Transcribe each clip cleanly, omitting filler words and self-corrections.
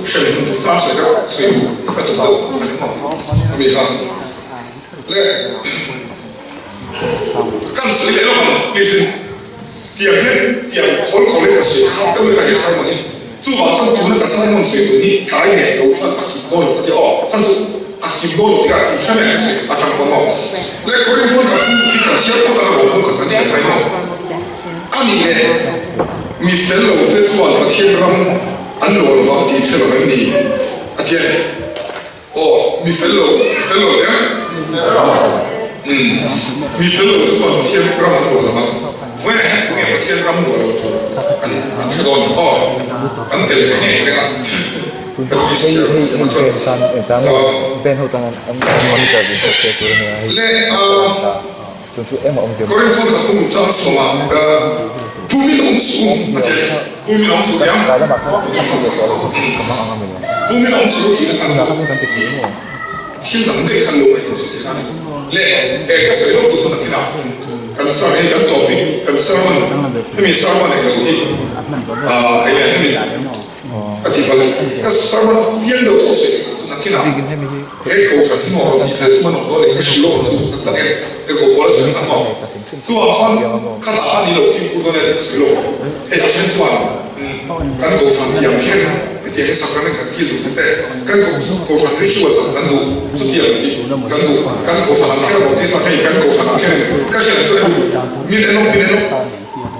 Hremhmun chungchang sawi ka sawi duh ka tum deuh a ni maw? Ami kha le kan sawi leh lawk ang please in tiang hian tiang khawl khawl in ka sawi kha deuh in ka hre sermon hi chuvang chuan tuna ka sermon sawi tun hi tlai leh lo chuan a kim dawn lo ka ti aw chuan chu a kim dawn lo tih a in hre mai ka sawi atang pawn maw le Korinthon kan pu hi kan chhiar phawt a rawng bawk khat kan chhiar phai maw ani le mi fel lo te chuan Pathian ram an lawh lovang tih hre lo em ni? A ti a ni. Aw, mi fel lo, mi fel lo te? Umm, mi fel lo te chuan Pathian ram an luah lovang. Vawiin ah hian tunge Pathian ram luah lo tur an an hre dawn? Aw, an tel ve ngei reng a. Ka ti siam siam a chuan, aw, le, aw. Korinth khat pumruk chang sawmah Pumin awm suh u a ti a ni. Pumin awm suh tiang. Pumin awm suh u tih na chhan chu thil dang daih khan lo ngaihtuah suh tih kha a ni. Le e ka sawi lawk tu chu nakinah kan sar hei kan topic kan sermon hemi sermon eng lo hi eng nge hemi a ti palh ka sermon a piang deuh tawh sawi tur chu nakinah he kohhran hi maw rawn tih fel tum an awm dawn leh ka hrilh lawk ang chu chu tak takin he ko pawl a sawi ang maw chuvang chuan khatah khan ni lo fimkhur dawn e tih ka sawi lawk ang hei a then chuan kan kohhran tiang kher hetiang hi sacrament kan kil duh tih te kan kohhran rituals ang kan duh chutiang tih kan duh kan kohhran ang kher a baptisma hei kan kohhran ang kher ka hriat chu min enawk min enawk.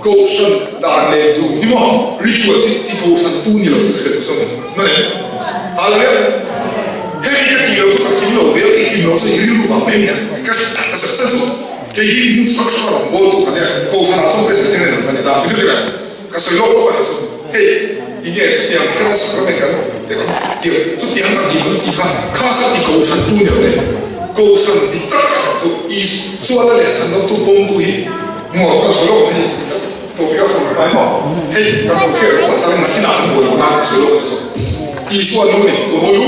Kohhran dan leh duh hi maw rituals hi ti kohhran tu ni lo tih ka hriat duh zawk a ni. Mane? Hallelujah! Hemi ka tih loh chu ka kim lo ve a, i kim loh chu i rilru vang mai min a ka ka sawi chan chu kei hi hmun hrang hrang a rawn bawl tu ka nia, kohhran ah chuan Presbyterian ang ka ni ta, mi chu ti ve ka sawi lawk lawk a nih chu. Hei enge chutiang kher a sacrament kan tiang chutiang kan tih loh tih kha kha kha ti kohhran tu ni lo e. Kohhran dik tak kha chu Isuala leh chhandamtu pawmtu hi Ngawr kan sawi lawk hei topic a khawm pai maw hei kan lo hriat loh tak in nakinah kan buai lo nan ka sawi lawk a ni zawk Isua lu ni tu maw lu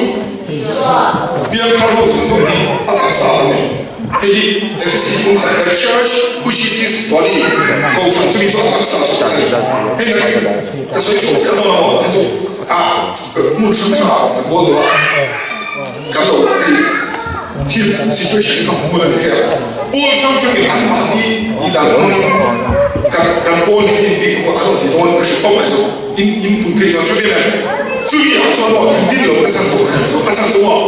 piangthar ho zawng zawng hi a taksa an ni hei hi Efesi bung khat the church which is his body kohhran chumi chu a taksa chu tak a ni hei nakin ka sawi chho zel dawn a maw hei chu a hmun hrang hrang ah kan bawl duh a kan lo hei Thil situation hi ka hmu a ni hle a, pawl hrang hrangin anmahni i dan hmangin kan kan pawl hi din bik emaw an rawn ti dawn ka hre tawp mai chu in in pun phei chuan chuti em chumi ah chuan maw in din lo na chhan tur a ni chu a chhan chu maw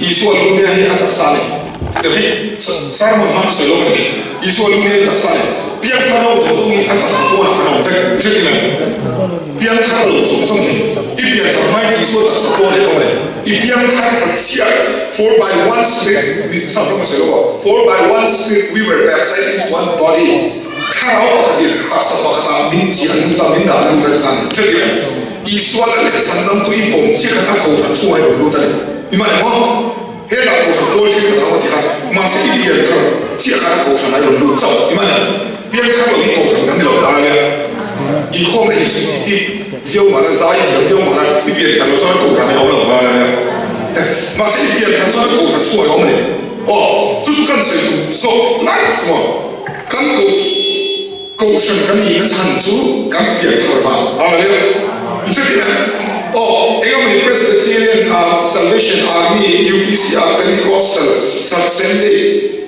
Isua lu nia hi a taksa a ni tih hei sermon hmang sawi lo ka ni Isua lu nia hi taksa a ni piangthar lo zawng zawng hi a taksa pawnah kan awm vek chuti em piangthar lo zawng zawng hi i pianthar hmain Isua taksa pawn i awm a ni. I piangthar ta chiah, For by one spirit, mi sap rawng a sawi lawk aw, For by one spirit we were baptized into one body, Thlarau pakhatin taksa pakhatah min chi an lut a, min dah an lut a ti ta a ni. Chuti em? Isua leh lehchhan lamtu i pawm chiah khan a kohhran chhungah i rawn lut a ni. I man em aw? Hetah kohhran pawl thenkhat an awm a ti khan, mahse i pianthar chiah khan a kohhranah i rawn lut chauh. I man em? Pianthar lo hi kohhran kan ni lo a nia. Inkhawm leh insuih tih tih viau mah la, zai thiam viau mah la, i pianthar loh chuan a kohhran i awm lo a nia. Mahse i pianthar chuan a kohhran chhuah i awm a ni. Aw, chu chu kan sawi duh zawk lai tak chu maw? Kan kohhran kan nihna chhan chu kan pianthar vang a nia. Chuti em? Aw, eng emawni Presbyterian, Salvation Army, UPC, Pentecostal, Sub-Sunday,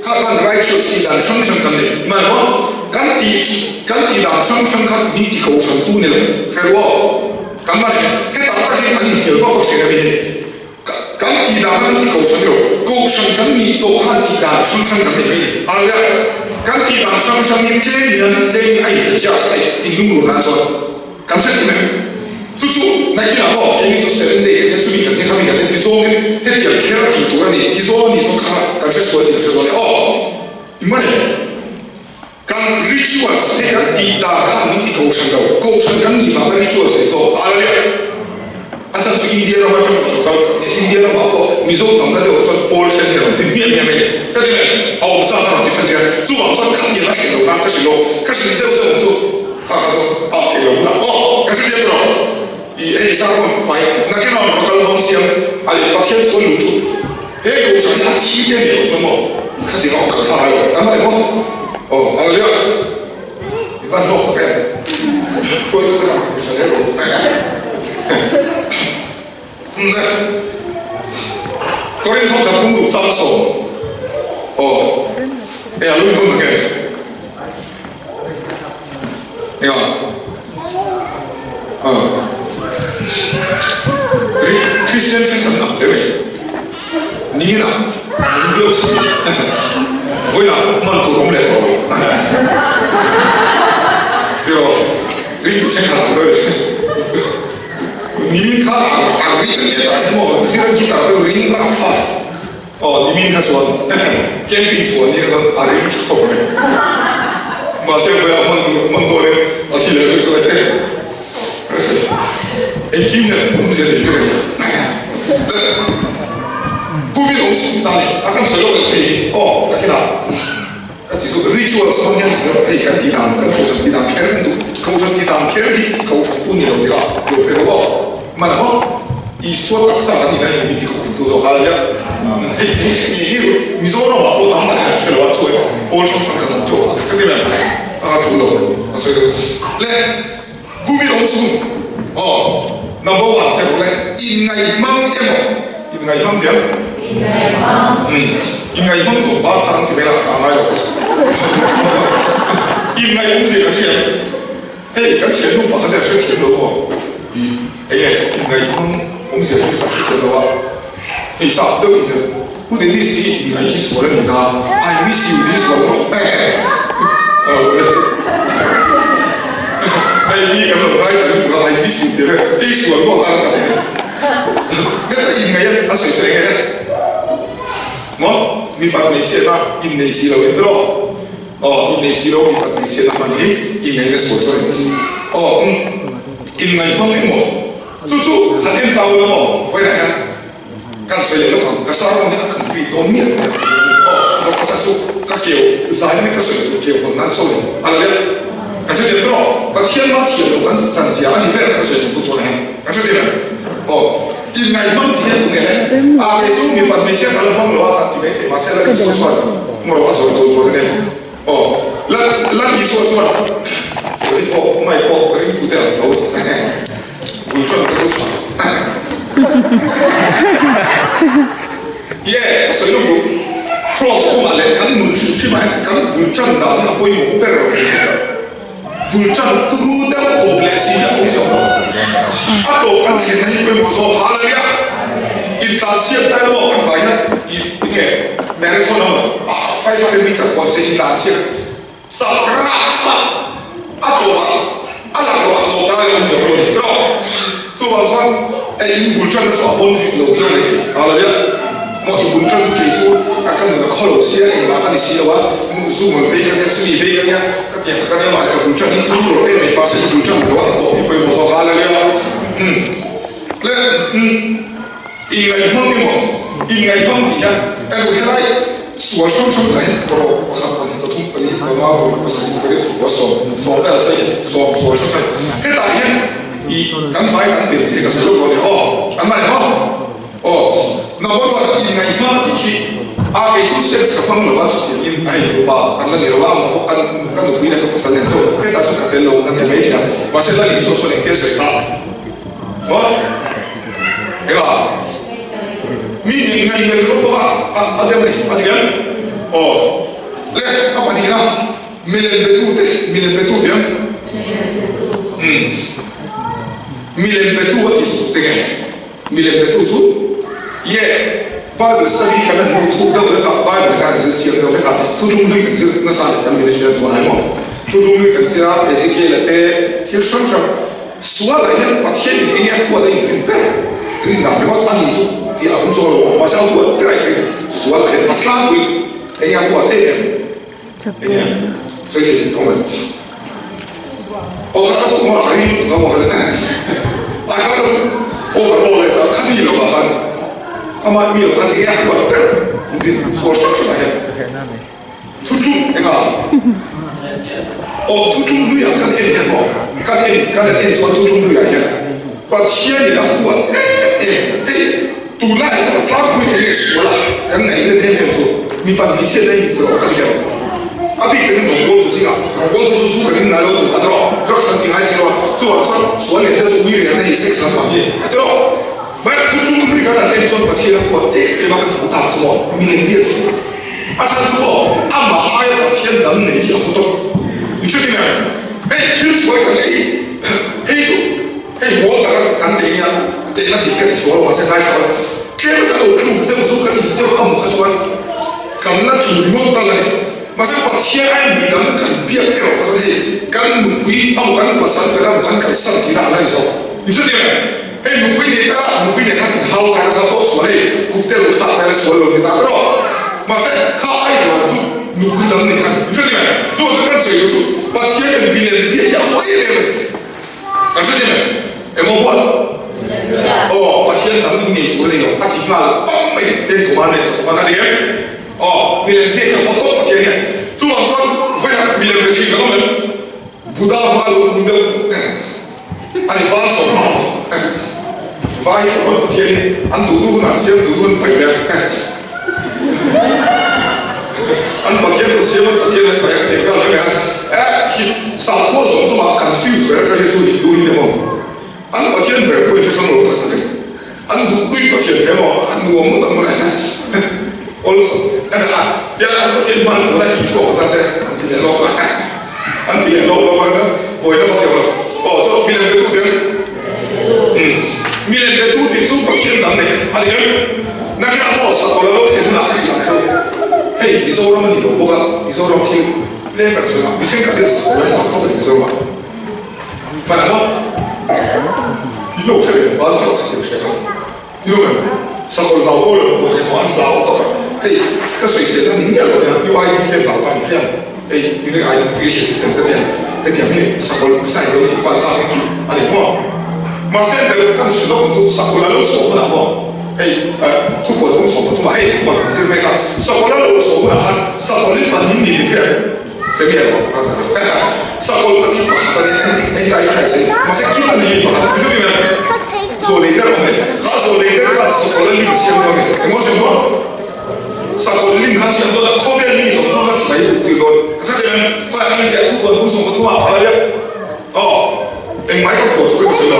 Kha khan righteous tih dan hrang hrang kan nei. Mahni maw? Kan tih kan tih dan hrang hrang kha min ti ko hran tu ni lo. Hre ru aw. Kan mah ni hetah takin an inhnial vak vak thin a mi hi. Ka kan tih dan kha min ti ko hran ni lo. Kohhran kan nih tawh khan tih dan hrang hrang kan nei mai ni. Hallelujah. Kan tih dan hrang hrang hi tlem hian tlem in a in adjust theih inlungrun nan chuan. Kan hre tih mai. Chu chu nakinah maw keini chu seven day kan nia chumi kan nia khami kan nia ti zawngin hetiang kher a tih tur a ni ti zawng a nih chuan kha kan hre sual tih kan hre dawn e aw i man em? Kan rituals hei kan tih dan khan min ti kohhran lo kohhran kan nih vanga rituals nei zawk hallelujah a chhan chu India rama tang lo kal kan nia India ramah pawh Mizo tamna deuhah chuan pawl then hi a rawn ti miah miah mai ni hre tih mai a awmsa kha a rawn ti phan chian chuvang chuan khatiang a hrilh loh nan ka hrilh lo ka hrilh zeuh zeuh ang chu. Kha kha chu a ei lo hunah aw kan hre diam tawh i hei sermon pai nakin ah rawn kal dawn chiang a leh Pathian chu kan luh chu he kohhran hi a thi te ni loh chuan maw khatiang a awm kal thla ngai lo kan hmu maw aw hallelujah i van hlawk tak em hruaitu te khan mi tha hle rawh. Korin thawkhat kung ruk chang sawm. Aw, e a lui dawn nange? Enga? Ah. Christian thenkhat nak hle mai. Niminah nung viau si. Vawiinah hman tur awm leh tawh lo. Tiraw, ringtu thenkhat ang ber. Nimin khan a ri a nia tah hian maw zir guitar deuh ring rang thlak. Aw nimin kha chuan camping chhuah ni kha a ring tha khawp mai. Mahse vawiah hman tur hman dawnin a thi leh vek dawn e. Engkim hian awmzia nei vek a nia. Kumin awm suk ta ni a kan sawi lawk a ni hei hi aw nakinah. Ka tih chu rituals hmang hian hei kan tih dan kan kohhran tih dan kher kan duh kohhran tih dan kher hi kohhran tu ni lo tih kha lo hre rawh aw man maw Isua taksa kan nih lai in ti kohhran tu zawk a nia hei hei hre ngei ngei rawh Mizoram ah pawh tam tak hian an hre lo a chuan pawl hrang hrang kan awm teuh a ka ti mai a tul lo a sawi deuh le Kumin awm chhung aw number one kher rawh le inngaihmang emaw inngaihmang tiang inngaihmang zawng bar phar ang ti mai la ka ngai lo khawp inngaih awm zia kan hria hei kan thiannu pakhat hian hrethiam lo maw i enge inngaihmang awm zia hi ka hrethiam lo a hei sap deuh in Pu Dennis hi inngaih hi sual a ni na I miss you this one maw Hei mi kan lo ngai ta lutuk a I miss you tih vel ei sual maw a ka ti Nge ta inngaih a sawi chu enge le maw mipat hmeichhiatna innei si lo in tiraw aw innei si lo mipat hmeichhiatna hman hi inngaihna sual chu a ni aw inngaih hmang emaw chu chu han en ta ula maw vawiinah hian Kan sawi leh lawk ang, ka sermon hi a complete dawn miah lo nia. Aw, ka pasa chu ka keu zai mai ka sawi tur keu hawn nan chaw in a la leh. Kan hre diam tawh, Pathian mah thiam loh kan chan zia a ni ber ka sawi tum chu tunah hian. Kan hre diam em? Aw, inngaihmang ti hian tunge le? A, kei chu mipat hmeichhia ka la hmang lo a khan ti mai thei mahse la Isua chuan ngawrh a zawi tawl tawl a ni. Aw, la la Isua chuan ri pawh mai pawh ringtute ang tho. Bul ṭan ka chu ṭha. Ye, ka sawi lawk duh. Cross kawngah leh kan nun hrim hrimah hian kan bul ṭan dan hi a pawimawh ber lo ni ṭhin. Bul ṭan turu deuh tawp leh si hi a awm zawk lo. A tawp kan thlenna hi pawimawh zawk ha la nia. Intlansiak ta emaw kan vai hian i enge marathon emaw 500 meter pawh ni se intlansiak Sak rak tak a tawp ah a lang lo a tawp dan awm zawk lo ni tawh. Chuvang chuan e in bul tan na chu a pawn vik lo viau mai thei a lo nia. Maw i bul tan chu kei chu a ka nun a khaw lo sia engmah ka ni si lo a, mu zu ngawl vei ka nia chumi vei ka nia ka tiang kha ka nia mahse ka bul tan hi tur lo em em mahse i bul tan lo a tawp hi pawimawh zawk a la nia. Umm le umm inngaihmang emaw inngaihmang tih hian erawh helai Sual hrang hrang ta hian rawh pakhat, pahnih, pathum, pali, panga, paruk, pasarih, pariat, pakua, sawm, sawm vel sawi hian sawm sual hrang hrang hetah hian i kan vai kan tel che ka sawi lawk lo nia aw an mah leh maw aw number one a inngaihma tih hi a kei chu sense ka hmang lo va chutiang in a hei nupa kan la ni lo a amah pawh kan ka nupui leh ka pasal nen chu hetah chuan ka tel lo kan ti mai thei a mahse la Isua chuan engtia sawi kha maw engah. Mi nih ngaihmel ringawt bawk a, a a deuh a ni, a ti em? Aw le, a pahnihna, milem betute, milem betu ti em? Umm, milem betu a tih chu tute nge? Milem betu chu ye Bible study kan han hmuh thuk deuh hlek a, Bible kan han zir chiang deuh hlek a, thuthlung hlui kan zir nasa leh kan ministry an tuan ai maw? Thuthlung hlui kan zir a, Ezekiel-a te thil hrang hrang, Sualah hian Pathian in enge a huat a inrin ber? Rinna ringawt a ni chu tih a awm chuang lo ang, mahse a huat ber a inrin. Sualah hian a tlangpuiin enge a huat em em? Enge sawi thei in kawng em? Aw kha kha chu ngawr a ring lutuk a maw kha a kha kha chu overall leh ta kha mi lovah khan ama mi lo khan enge a huat ber inrin sual hrang hrangah hian Thutlung enga? Aw thutlung hluiah kan en hian maw? Kan en kan han en chuan thutlung hluiah hian Pathianin a huat em em hei tunlaiah chuan tlangpui thei leh suala kan ngaih len em em chu mipat hmeichhia nei ni tawh a ti hian a bik takin rawngbawltu zingah rawngbawltu chu zu kan in ngai lo tur a ti rawh drugs kan ti ngai si lo a chuvang chuan sual lian deuh chu ui rian na hi sex lampang hi a ti rawh. Mai thuthlung hlui kan han en chuan Pathian a huat em em a kan hmu tak chu maw milem biak hi a chhan chu maw amah aia Pathian dang nei hi a haw tawp. Min hre ning em? Hei thil suai kan ei hei chu hei mawl taka kan teh nia tehna dik ka ti chuang lo mahse ngaithla ula tlem a kan lo thluk zeuh zeuh kan in zeuh a mu kha chuan kan la tlu ringawt tal a ni. Mahse Pathian aia midang kan biak erawh kha chuan hei kan nupui emaw kan pasal ber emaw kan kalsan tihna a la ni zawk. Min hre ning em? Hei nupui nei ta la, nupui nei khan in hau ta la kha pawh sual hei kut te lo thlak ta la sual lo ni ta ta rawh. Mahse kha ai lam chu nupui dang nei khan hre ni mai. Chu chu kan sawi chu Pathian in milem biak hi a haw em em a ni. Kan hre ni mai. Engmaw huat? Aw Pathian dang in nei tur a ni lo a ti nghal pang mai ni. Ten Commandments a khawn a ni em? Aw milem biak hi a haw tawp Pathian hian. Chuvang chuan vawiinah milem be thin kan awm em? Buddha hma lo hmun deuh. A ni ban sawm hma a Vai hi Pathian Pathian hi an duh duh hunah an siam duh duh an paih leh a An Pathian thu siam an Pathian an paih a tih vel mai a Eh hi sakhua zawng zawng ah confuse ber a ka hria chu Hindu hi emaw an Pathian ber pawh in hre hrang lo tak tak a ni An duh duih Pathian the emaw an nuam ngawt ang mawle Awlsam a ni a Tiang an Pathian hma an puan a Isua kha ta se an ti leh lawk a. An ti leh lawk lawk a khan buaina vak lo. Aw chuan milem betu te an umm milem betu tih chu Pathian dang nei a ni em? Nakinah maw sakawlh a lo thlen hunah ka hrilh ang chu. Hei Mizoram a ni lo bawk a, Mizoram thil tlem kan sawi a, mihring khat hian sakawlh an vang tawp a ni Mizoramah. Hman ang maw? In lo hre ve ang ban kha lo chhak hria kha. Human, sakawlh hlau pawh lo pawh thei maw an hlau a tawp a, hei ka sawisel a ni miah lo nia, UID te hlau ta ni hian hei Unique Identification System te tiang hetiang hi sakawlh sign lo tih palh tak hi a ni maw? Mahse deuh kan hrilh lawk ang chu sakawlh a lo chhuah hunah maw hei thupuan bung 13 ah hei thupuan kan zir mek a, sakawlh a lo chhuah hunah khan sakawlh hi panin ni ti hriat hre miah lo ang sakawlh tak hi pakhat a ni anti-Christ hi mahse kim a ni mi pakhat chu ni em? Zawlei ber awm e. Kha zawlei ber khan sakawlh a lim siam dawn e. Engmaw siam dawn? Sakawlh lim kha siam dawn a, khawvel mi zawng zawng kha chibai buk tir dawn. A tha em? Khawiah nge ziah thupuan bung 13 ah a ria. Aw, engmai ka phuah chu ka sawi lo.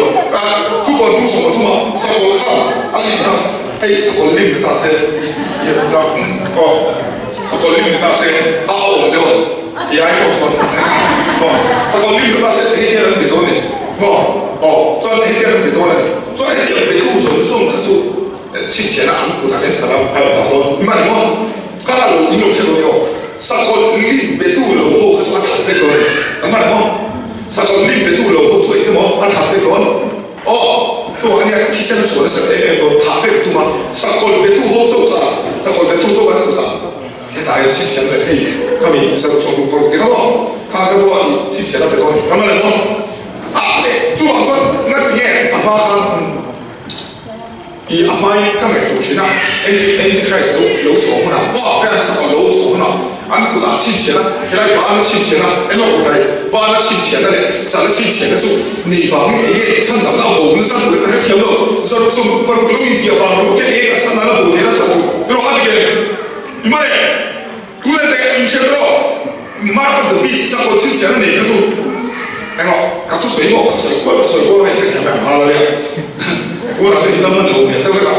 Thupuan bung 13 ah sakawlh khan a lim kha, hei sakawlh lim ni ta se, aw, sakawlh lim ni ta se, a awm deuh a, i ai thlawk chuan, aw, sakawlh lim ni ta se, hei hian an be dawn e. Maw? Aw, chuan hetiang an be dawn a ni. Chuan hetiang betu zawng zawng kha chu chhinchhiahna an kutah hian chan a va dawn. Mi mah ni maw? Kha lo in lo hre dawn emaw? Sakawlh lim betu lo ho kha chu a that vek dawn a ni. An mah ni maw? Sakawlh lim betu lo ho chu engte maw a that vek dawn? Aw, chu a nia thisen a chhuah nasa em em dawn, thah vek tum a. Sakawlh betu ho chauh kha, sakawlh betu chauh an kutah hetah hian chhinchhiahna leh hei khami saruk 66 ti kha maw? Kha ka duah i chhinchhiahna pe dawn a ni. An mah ni maw? A leh chuvang chuan ngati nge a hma khan i a hmain ka ngaihtuah thin a, anti antichrist lo lo chhuah hunah maw rian sapa lo chhuah hunah an kutah chhinchhiahna helai bana chhinchhiahna eng emaw kut ai bana chhinchhiahna leh chala chhinchhiahna chu nei vangin eng nge chhandamna a bo nasa tur ka hrethiam lo zaruk 66 lo inziah vang rawh te eng a chhandana bo theihna chhan tur erawh a ni em i mah le. Tuna te inhriat rawh, Mark of the Beast sakawlh chhinchhiahna nei kha chu engah ka thusawi maw ka sawi kual ka sawi kual a inhrethiam em hal a nia. Tunah chuan in la man lo hmel deuh vek a,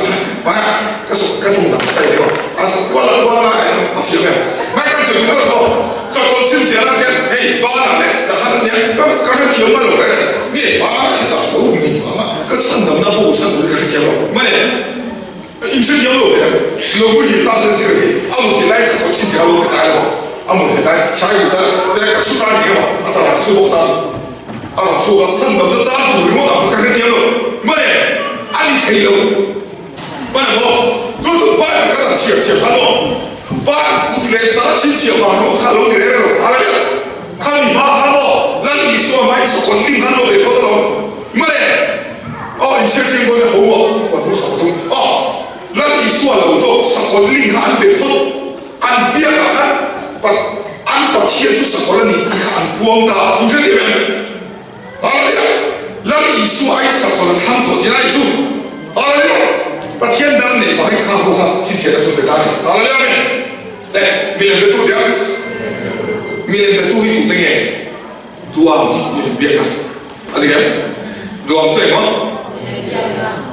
mahse ka sawi ka tum dang style deuh a, a sawi kual a kual a a fiam em. Mahse kan sawi tum ber khaw sakawlh chhinchhiahna hian hei banah leh takhat a nia ka ka hrethiam mai lo reng reng nge banah hetah lo nei vang a ka chhandamna bo chhan tur hi ka hrethiam lo mane. Inhrethiam lo ve, lo muhil ta se zir hi a muthilh lai sakawlh chhinchhiah a lo ti tlai lo a, a muthilh lai hrai ru ta te ka chhu ta ni emaw a char ka chhu bawk ta ni a rawn chhuak a, chhandamna chang tur ringawt ang kha ka hrethiam lo mawle a ni thei lo mawle maw chu chu Bible ka rawn chhiar chhiar khan maw Bible kut leh char chhinchhiah vang ringawt kha a lo ni reng reng lo a la nia kha mi hma khan maw Lal Isua hmain sakawlh lim khan lo ve phawt alawm mawle. Aw inchhiar chiang dawn e ho maw thupuan hmu sak pathum aw Lal Isua lo zawk sakawlh ling kha an be phawt an biak ah khan pat an Pathian chu sakawlh a ni tih kha an puang ta in hre tih em Hallelujah Lal Isua ai sakawlh an thlang tawh tih lai chu Hallelujah Pathian dang neih vangin khang ho kha chhinchhiahna chu pe ta a ni Hallelujah Amen Le milem betu tia milem betu hi tute nge Duang hi min biakna a ni em? Duang chu engmaw?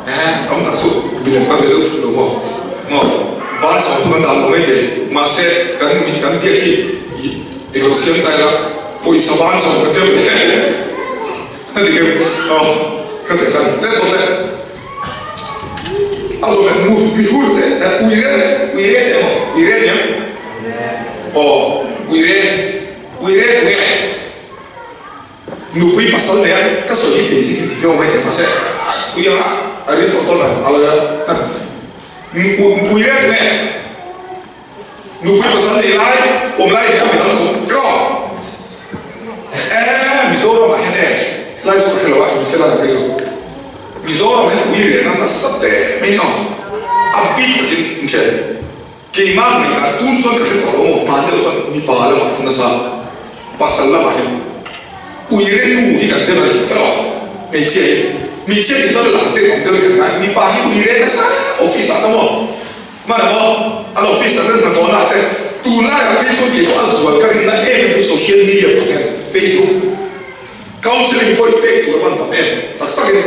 Eh, tam tak chu. Milem kan be deuh thin lo maw? Maw? Ban sawm chu kan dah lo maithei. Mahse, kan mi kan biak hi englo siam ta ila pawisa ban sawm ka chem teh a ni em? Aw, ka teh kha ni. Leh tawh le. A dawt leh mu mi hur teh uire uire teh maw? Uire niang? Aw, uire uire tunge? Nupui pasal nei a ka sawi hi basic in ti viau mai thei mahse a thui anga a ril tawh tawn a lo a nupui reng nge nupui pasal nei lai awm lai nei a mi dang khawp kiraw e Mizoram ah hian e lai chu ka hrelo a himsel a na phei chu Mizoram hian ui reng a nasa teh mai ni aw a bik takin in hre Keimah ngaihdan tun chuan ka hre tawh lo maw? Hman deuh chuan mipa lamah ka nasa, pasal lamah hian uire nu hi kan dem a ni ka lo. Hmeichhia hi hmeichhia tih chuan lang te tawng deuh hi kan ngai, mipa hi uire nasa office ah te maw hman ang aw, an office ah te hnathawhna ah te tunlaiah phei chuan kei chu a zual ka rinna em em chu social media vang hian Facebook. Counselling pawh i pek tur a van tam em? Tak takin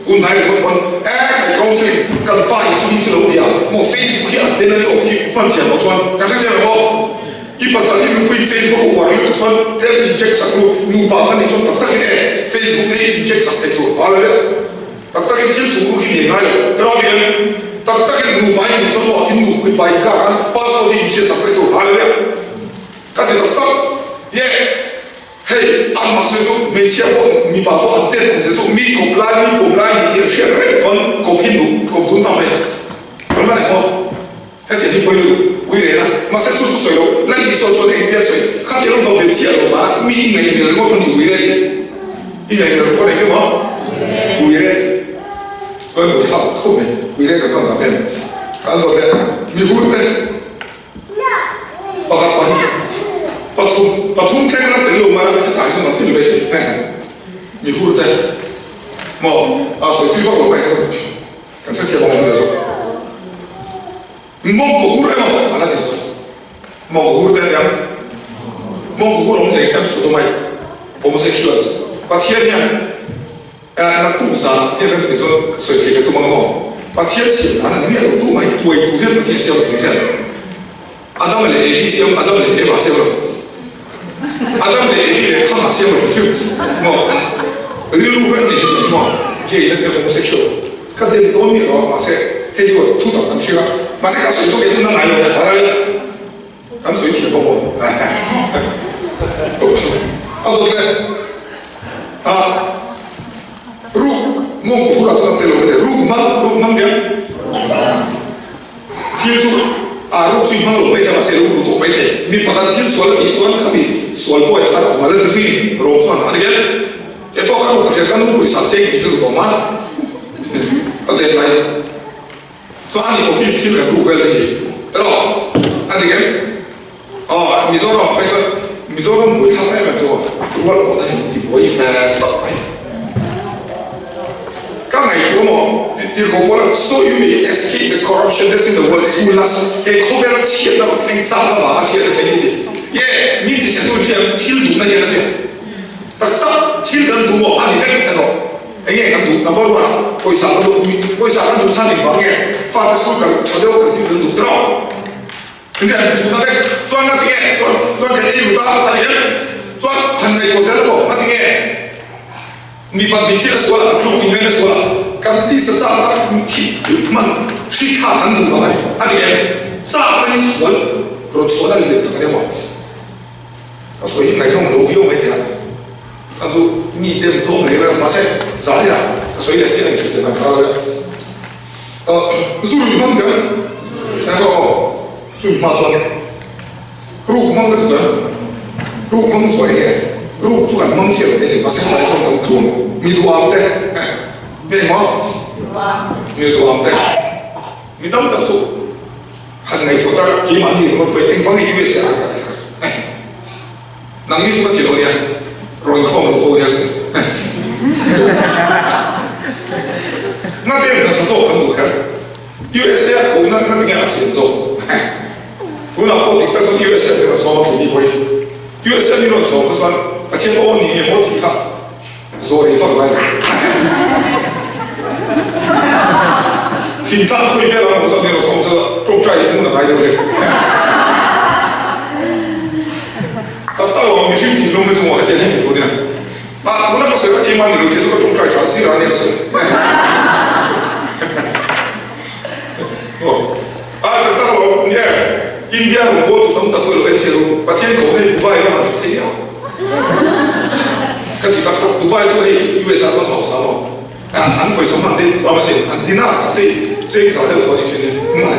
hun hnai ringawt pawn e khai counselling kan pa in chumi chu lo ti a maw Facebook hi a den a ni aw fim hman thiam loh chuan kan hre thiam em aw? I pasal hi nupui in Facebook a uar lutuk chuan tlem in check sak ru nupa kan nih chuan tak takin e Facebook te hi in check sak thei tur a la deuh tak takin thil thung ruk hi nei ngai lo ka lo ti em? Tak takin nupa in duh chuan maw in nupa in kar khan password hi in chhiat sak vek tur a la deuh ka ti tak tak ye. Hei, a hmasa chu hmeichhia pawh mipa pawh an tet awm che chu mi kawp lai mi pawm lai ni tih an hriat reng pawn kawp hi duh kawp dun ta mai an man emaw hetiang hi pawi lutuk ui reng a mahse chu chu sawi lo la ni saw chuan engtia sawi khatiang lo zawh ve chiah lo mahla mi i ngaihmel ringawt pawn i ui reng i ngaihmel ringawt eng emaw ui reng chuan buaithlak khawp mai ui reng kan hman tam em kan zawt leh mihur te. Pakhat pahnih pathum pathum thleng ram tel lo mara hetah hian an tel ve thei e mi hur te maw a sawi thui vak lo mai hi kan hrethiam ang awm zia zawk mawngkaw hur emaw a la ti zawk mawngkaw hur te aniang mawngkaw hur awm zeng hian sodomite homosexuals Pathian hian Naktuk zanah Pathian rem ti chuan sawi thei ka tum ang maw? Pathian siam dan a ni miah lo, tumah hi tuai tur hian Pathian siam lo tih hriat. Adam leh Evi siam, Adam leh Eva siam lo. Adam leh Evi leh Thanga siam lo hrim maw? Rilru vek nei hi ni maw? Gay na tia homosexual. Ka dem dawn miah lo a, mahse hei chuan thu tak kan hria a, mahse ka sawi chu kei chu na ngai lo nia, Kan sawi thiam bawk aw. A dawt le. A ruk mawng hur ah chuan an tel lo maithei. Ruk hmang, ruk hmang hian thil chu a ruk chu i hmang lo maithei a mahse lo ru tawh maithei. Mi pakhat thil sual a tih chuan khami sual pawh khan a awm a la ti zui ni. Rawm chuan a ni em? Kei pawh ka ruk ka hria ka nu pawisa cheng tih ka ru tawh ma. Ka den lai. Chuan i office thil kan duh vel te hi erawh a dik em? Aw Mizoram ah phei chuan Mizoram buaithlak em em chu rual pawh na hi min ti buai ve tawp mai. Ka ngaihtuah maw tirhkoh pawl a so you may escape the corruption that's in the world through lust he khawvela chhiatna rawn thleng chak avanga chhiatna thleng hi ti. Ye min ti chhe tu thiam thil duhna hian a siam tak tak thil kan duh maw a ni vek erawh. Enge kan duh number one ah pawisa kan duh pawisa kan duh chhan engvang nge fate school kal tha deuh kal tir kan duh tiraw enge an duhna vek chuan nga tinge chuan chuan kan ei lut a a ni em chuan han ngaihtuah zel emaw nga tinge mipat hmeichhia na sual ah kan tluk inngei na sual ah kan tisa chak na thi hman hri thlak kan duh vang a ni a ni em chak na hi sual rawn chhuahna ni lem tak a ni emaw Ka sawi hi ngaihnawm lo viau mai thei a, ka duh mi dem zawng reng reng a, mahse zan inah ka sawi leh chiah a inhrilh theih dan ta lo e. Zu rui hmang ber eng rawh aw, chumi hma chuan ruk hmang ka ti tawh em, ruk hmang sawi nge, ruk chu kan hmang chiah lo mai thei, mahse helai chuan kan thum mi duham te, mi engmaw? Mi duham te, mi tam tak chu. Han ngaihtuah tak keimahni ringawt pawhin engvang nge USA an kal kher eh nangni chu ka ti lo nia rawn khawm lo ho nia che eh ngate hna tha zawk kan duh kher USA a kohna ngati nge a chhian zawk eh tunah pawh dik tak chuan USA min rawn sawm a keini pawhin USA min rawn sawm kha chuan Pathian aw ni nge maw tih kha zawh rih vak lai lo. Thingtlang khawi vel ang maw chuan hmel sawm chu tawngtai in hmun a ngai deuh reng. Tak tak lo mihring thinlung hi chu maw hetiang hi ni tur nia. Ah tuna ka sawi kha keimah ni lo thei chu ka tawngtai tha zir a nia ka sawi. Aw ah tak tak lo ni em India rawngbawl tu tam tak pawh i lo en chiah ru Pathian ko hei Dubai lamah thut thei nia. Ka ti tak tak Dubai chu hei USA pawn hausa maw. An pawisa hman te tlawm asin, an dinar khat te cheng za deuh thaw ni thin e, mah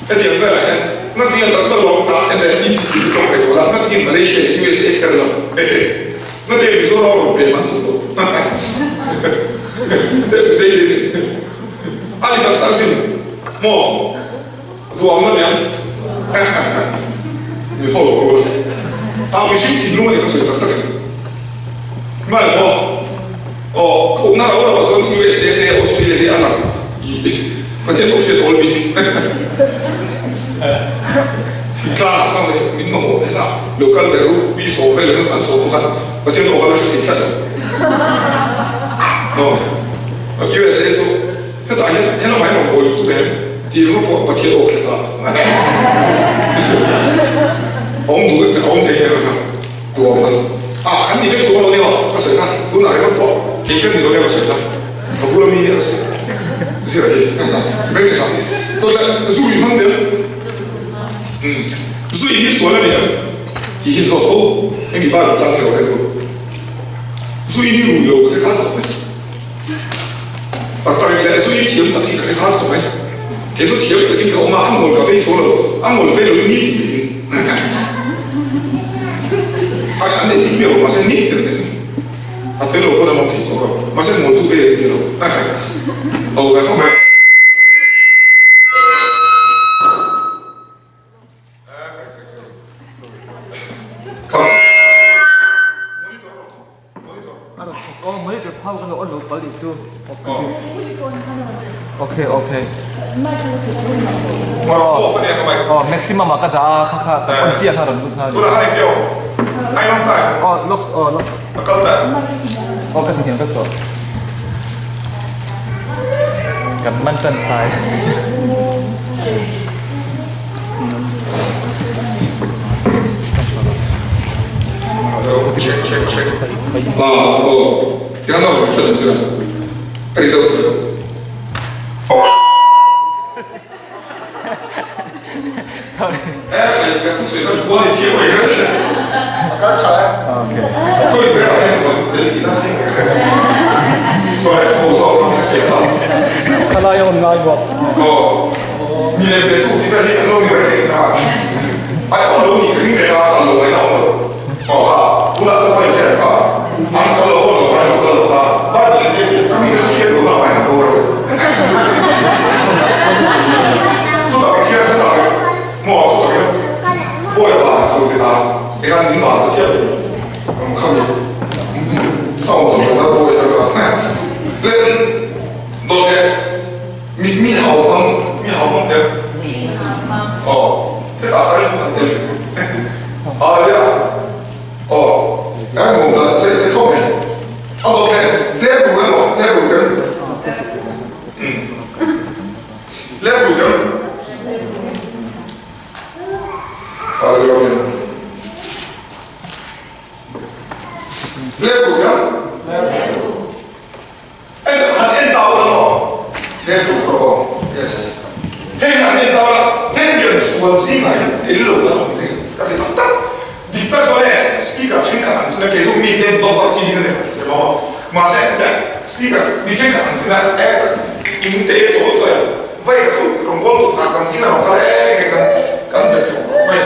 hetiang velah hian ngati an tak tak lo ta ene in chi tih tawk thei tawh la, ngati Malaysia leh USA kher lo hehe, ngati Mizoram rawn pem an tum lo a ni tak tak sin maw duam na niang mi haw lo ru la, a mihring thinlung a ni ka sawi tak tak e mah maw. Aw, ka awmna rau rauah chuan USA te, Australia te a lang Pathian pawh hriat awl bik. Thingtlang ah khan min mamawh hetah lo kal ve ru, mi sawm vel in an sawm bawk a, Pathian aw kha la hre thei tlat lo. Aw, USA chu hetah hian helamah hian mamawh lutuk em tih ringawt pawh Pathian aw hre ta. Awm duh a awm thei nia ka hria. Tuam a, ah kan ni vek chuang lo nia ka sawi kha, tunah ringawt pawh kei kan ni lo nia ka sawi kha, ka bula mi nia ka sawi zir a hi reng te kha tawt leh zu i hmang dem umm zu i hi sual a ni em tih hi an zawt fo hemi bible chang hi lo en ru zu in hi rui lo ka hre khan khawp mai tak tak in leh zu in thiam tak hi ka hre khan khawp mai kei chu thiam takin ka awm a a ngawl ka vei chuang lo a ngawl vei lo in nitin ka in. A an ei dik miah lo mahse ni kher nen a tel lo pawn an awm thei chuang lo mahse mawl chu vei an ti lo ho ve khawp mai. Maximum ah ka dah a kha kha ka on chiah kha rawn zut nghal aw looks aw look aw ka ti thiam vek tawh kan man tan tlai. Check check check ah aw tiang a rawn hriat ang chu a ri deuh thei eh ka thusawi khan khua ni chiang mai kha a kal tha e khawi ber ah hian rawn tel tihna sin sawi a ho zawk ang ka hria Thalai a awm ngai bawk aw mi lem pe tu tih vel hi an lo ni mai thei kha ai awm lo ni ka ring reng a kal lo mai na awm lo aw ha tunah te pawh in hriat kha an kal lo awm lo khan lo kal lo ta bible in biak ka mi te chu hriat lo na vangin an boral chutah ka hriat chutah ka maw chutah ka bawi van chu ti ta tikhan min van ta chiah ni ang khami sound tak tak bawi tak a le dawt le mi mi hau hmang mi hau hmang te aw hetah ka rin kan tel thin Hallelujah aw kan hmuh dan sei sei khawp mai a dawt le le bu emaw le bu kan le bu kan Hallelujah Le bu kan En han en ta ula maw? Le bu rawh aw. Yes. Heng han en ta ula, heng lian sual zingah hian tel lo kan awm reng ka ti tak tak. Dik tak chuan e, speaker thenkhat ang chuna kei chu mi ten vak vak chi hi ka nei lo hrethiam lo a. Mahse hetiang speaker mi thenkhat ang chuna e ka in te chawl chuan vai ka chu rawngbâwl tur kha kan zingah rawn kal e nge kan kan be thei khawp mai.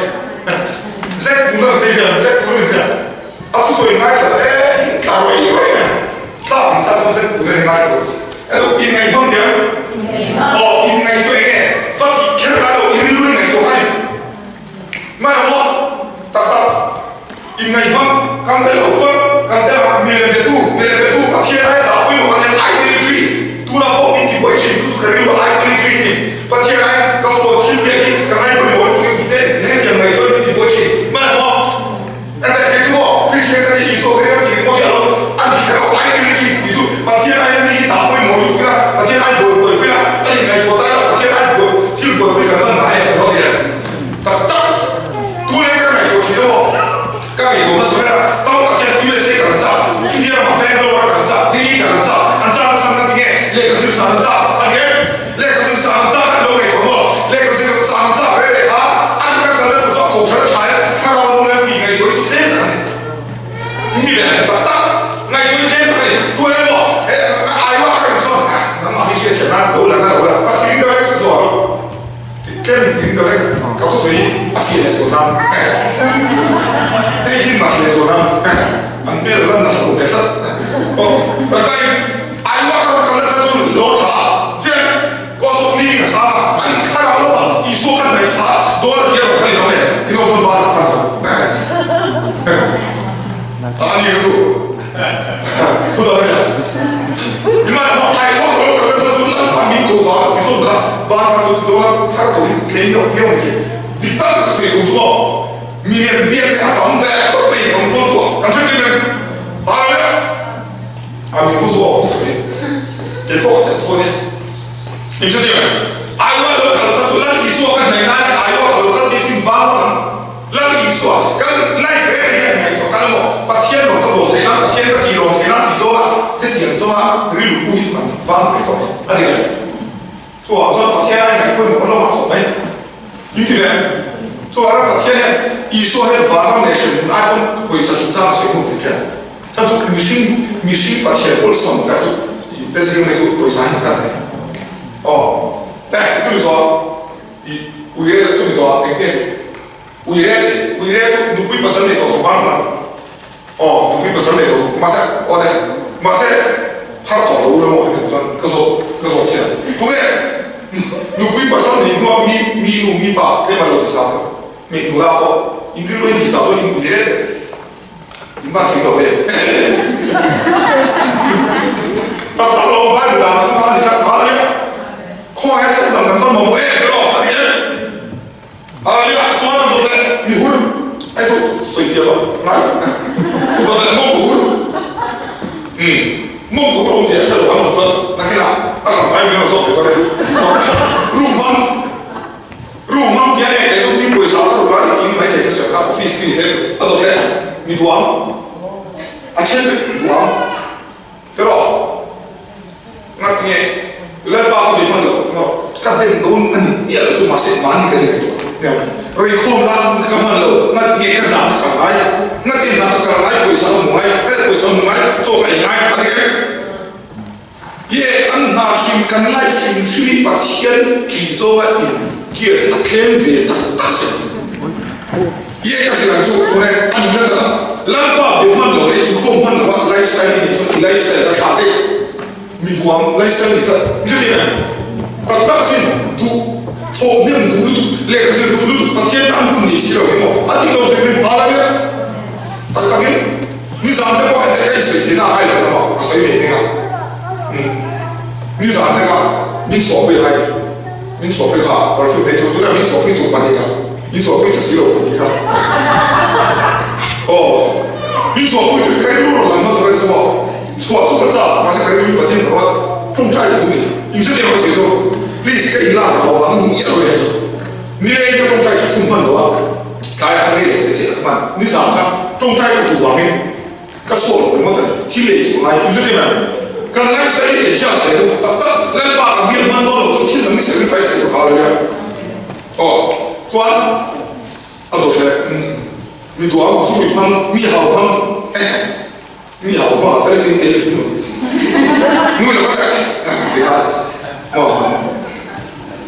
Zet tuna ang te hian zet tuna ang hian a thusawi ngaithla ta e tla rawih rawih mai. Tlak in tla chu zet tur a ni ngai lo. Elo inngaih hmang diam? Aw, inngaih chu eng nge? Va tih kher ngai lo, i rilru in ngaihtuah kha ni. Hmana maw? Tak tak. Inngaih hmang kan tel loh chuan kan tel ang. Milem betu, milem betu Pathian aia dah pawimawh kan en idolatry. Tunah pawh min ti buai thin, chu chu ka rilru idolatry ni. Pathian ai ka phone thil biak hi ka ngai pawimawh lutuk em tih te hetiang ngaihtuah in min ti buai thin. Hmana maw? Kan daih phei chu maw Christian ka nih Isua ka ring a tih ringawt hi a lo an kher lo ideology tih chu Pathian ai mi hi dah pawimawh lutuk ila Pathian ai buai buai pui a. Lehkha zir sang an chak a ni em? Lehkha zir sang an chak an lo ngaihtuah maw? Lehkha zir sang an chak reh leh kha an ka kalna tur chu a kohhran a tha em? Thlarau nung em tih ngaihtuah hi chu tlem tak a ni. Ni ve tak tak ngaihtuah hi tlem tak a ni. Tuan emaw he Iowa ka rawn sawn nangmah hi hriat thiam nan lo la na lo la ka ti ring deuh vek zawh ang. Tlem in ti ring deuh vek ka thusawi a fiah leh zual nan hei hi mat leh zual nan an hmel a lan nat lo ve tlat. Aw tak takin Iowa ka rawn kal nasa chuan hlawh tha hian cost of living a sang a, ani thlarau lamah Isua khan ngaih tha dawn a tia rawn kal in awm e, in awm chuan banah kal ta lo ani ka chu thu dang a nia. Nimahsela Iowa ka rawn kal nasa chu Lalpa min ko vang a ti zawm kha ban kha chu ti dawn a thar tawh hi tlem deuh viau a ni. Dik tak ka sawi tum chu maw milian biak te a tam ve khawp mai rawn kawl tu a kan hre tir em? Hallelujah! A mi khu zawk chu sawi kei pawh ka tel tho ania. In hre tir em? Aiwa lo kal kha chu Lal Isua ka hnaih nan hian Aiwa ka lo kal tih chu in vang ngawt ang. Lal Isua kan life reng reng hian ngaihtuah tan emaw Pathian rawn ka bawl theih nan Pathian ka tih lawm theih nan ti zawnga hetiang zawnga rilru pu hi chu kan vang ve khawp mai a ti reng. Chuvang chuan Pathian a ingaih pawimawh kan lo ngah khawp mai. In ti ve em? Chuvang ram Pathian hian Isua hian vanram leh hremhmun ai pawn pawisa chungchang a sawi hmun thei ṭhian. Chan chu mihring mihring Pathian awlsam ber chu te zir mai chu pawisa hi kan nei. Aw eh chumi zawh i uire leh chumi zawh eng nge tih uire tih uire chu nupui pasal nei tawh chu ban khan Aw, nupui pasal nei tawh chu mahse aw le, mahse har tawh lo ula maw hemi chuan ka zawt ka zawt thiam. Tunge nupui pasal nei hnuah mi mi nu mi pa tlem a lo ti zau deuh, hmei nula pawh in rilru in ti zau deuh in ui reng reng in ban thing lo ve. Tak tak lo Bible danah chuan a ni tlat nghal a nia. Khawngaih a chhan dam kan van mamawh em tiraw a ti em? Aia chuan a dawt leh mi hur ai chu sawi fiah vak ngai lo dawt leh mawng hur umm mawng hur awm zia hre lo an awm chuan nakinah a hran ngai min rawn zawk ve dawn e room hmang room hmang tia nge kei chu mi pawisa ka ruk lai tiin mai thei ka sawi kha office mi hle a dawt leh mi duang a then duang Erawh ngat nge Lalpa ka be hman lo emaw ka dem dawn a ni miah lo chu mahse mahni ka ingaihtuah nia reikhawm nan ka hman lo ngat nge ka hna ka kal ngai ngat nge hna ka kal ngai pawisa ka hmu ngai ngat pawisa ka hmu ngai chaw ka ei ngai a ti em ye kan hna hrim kan life hrim hrim hi Pathian ṭih zawnga in gear hi a tlem ve tak tak a si. Ye ka hrilh ang chu tune a nihna takah Lalpa be hman lo leh inkhawm hman lo a lifestyle i neih chuan i lifestyle ka thlak daih mi duang lifestyle ni tlat ni hre em? Tak tak asin duh thawh hnem duh lutuk lehkha zir duh lutuk Pathian tan hun nei si lo hi maw a tih lo hrim hrim hal a nia tak takin nizan te pawh hete ka insawi theihna a ngai lo lamah ka sawi ve hming a nizan te kha min chhuahpui a ngai ni. Min chhuahpui kha perfume ei tur tunah min chhuahpui tur pahnih kha min chhuahpui ta si lo pahnih kha aw min chhuahpui tur ka rilru rawn lang hmasa ber chu maw chhuah chu ka chak mahse ka rilru in Pathian ka ruat tawngtai ka duh ni in hre ka sawi chu please ka inlak rau vang a ni miah lo leh chu nileng ka tawngtai chu thum hman lo a tlai ah ka rei lo teh chiah ka hman nizan kha tawngtai ka duh vangin Ka chhuak lo ringawt a ni. Thil lei chu ka ngai in hre em? Kan lifestyle hi adjust leh deuh tak tak. Lalpa kan biak hman dawn lo chuan thil dang hi sacrifice tur ka phal a nia. Aw chuan a dawt leh mi duang zui hmang, mi hau hmang eh mi hau hmang ah tal hi tel thin lo. Nui lo ka tak ti kha maw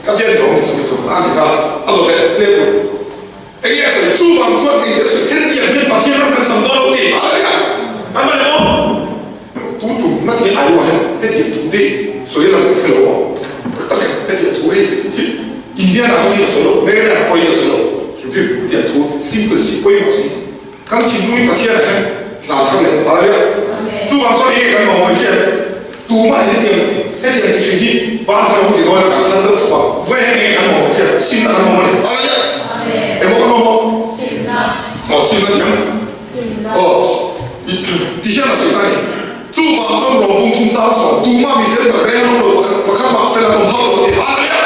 ka tia ni lo ni chu mi chu a ni kha a dawt leh leh pui. Enge a sawi? Chuvang chuan eng a sawi? Hetiang hian Pathian ram kan cham dawn lo tih a nia. An mah leh maw? Tun tum na thei ai ruah hian hetiang thu te sawi a lang ka hre lo maw? Tak tak e, hetiang thu hei hi Indian ah chuan hei ka sawi lo, Maryland ah pawh hei ka sawi lo. Hrim hrim hetiang thu simple si, pawimawh si. Kan thinlung hi Pathian ah hian hlan thar leh a nia. Chuvang chuan enge kan mamawh chian? Tumah hetiang hetiang ti thin hi ban thar a ti dawn a kan thar deuh thup a, vawi heng eng kan mamawh chian simna kan mamawh a ni. Hallelujah! Engmaw kan mamawh? Aw simna ti ang. Aw ti hian a sawi ta a ni. Chuvang chuan rawng bung thum chang sawm tumah mi fel tak reng an awm lo pakhat pakhat mah fel an awm hauh lo a ti. Hallelujah!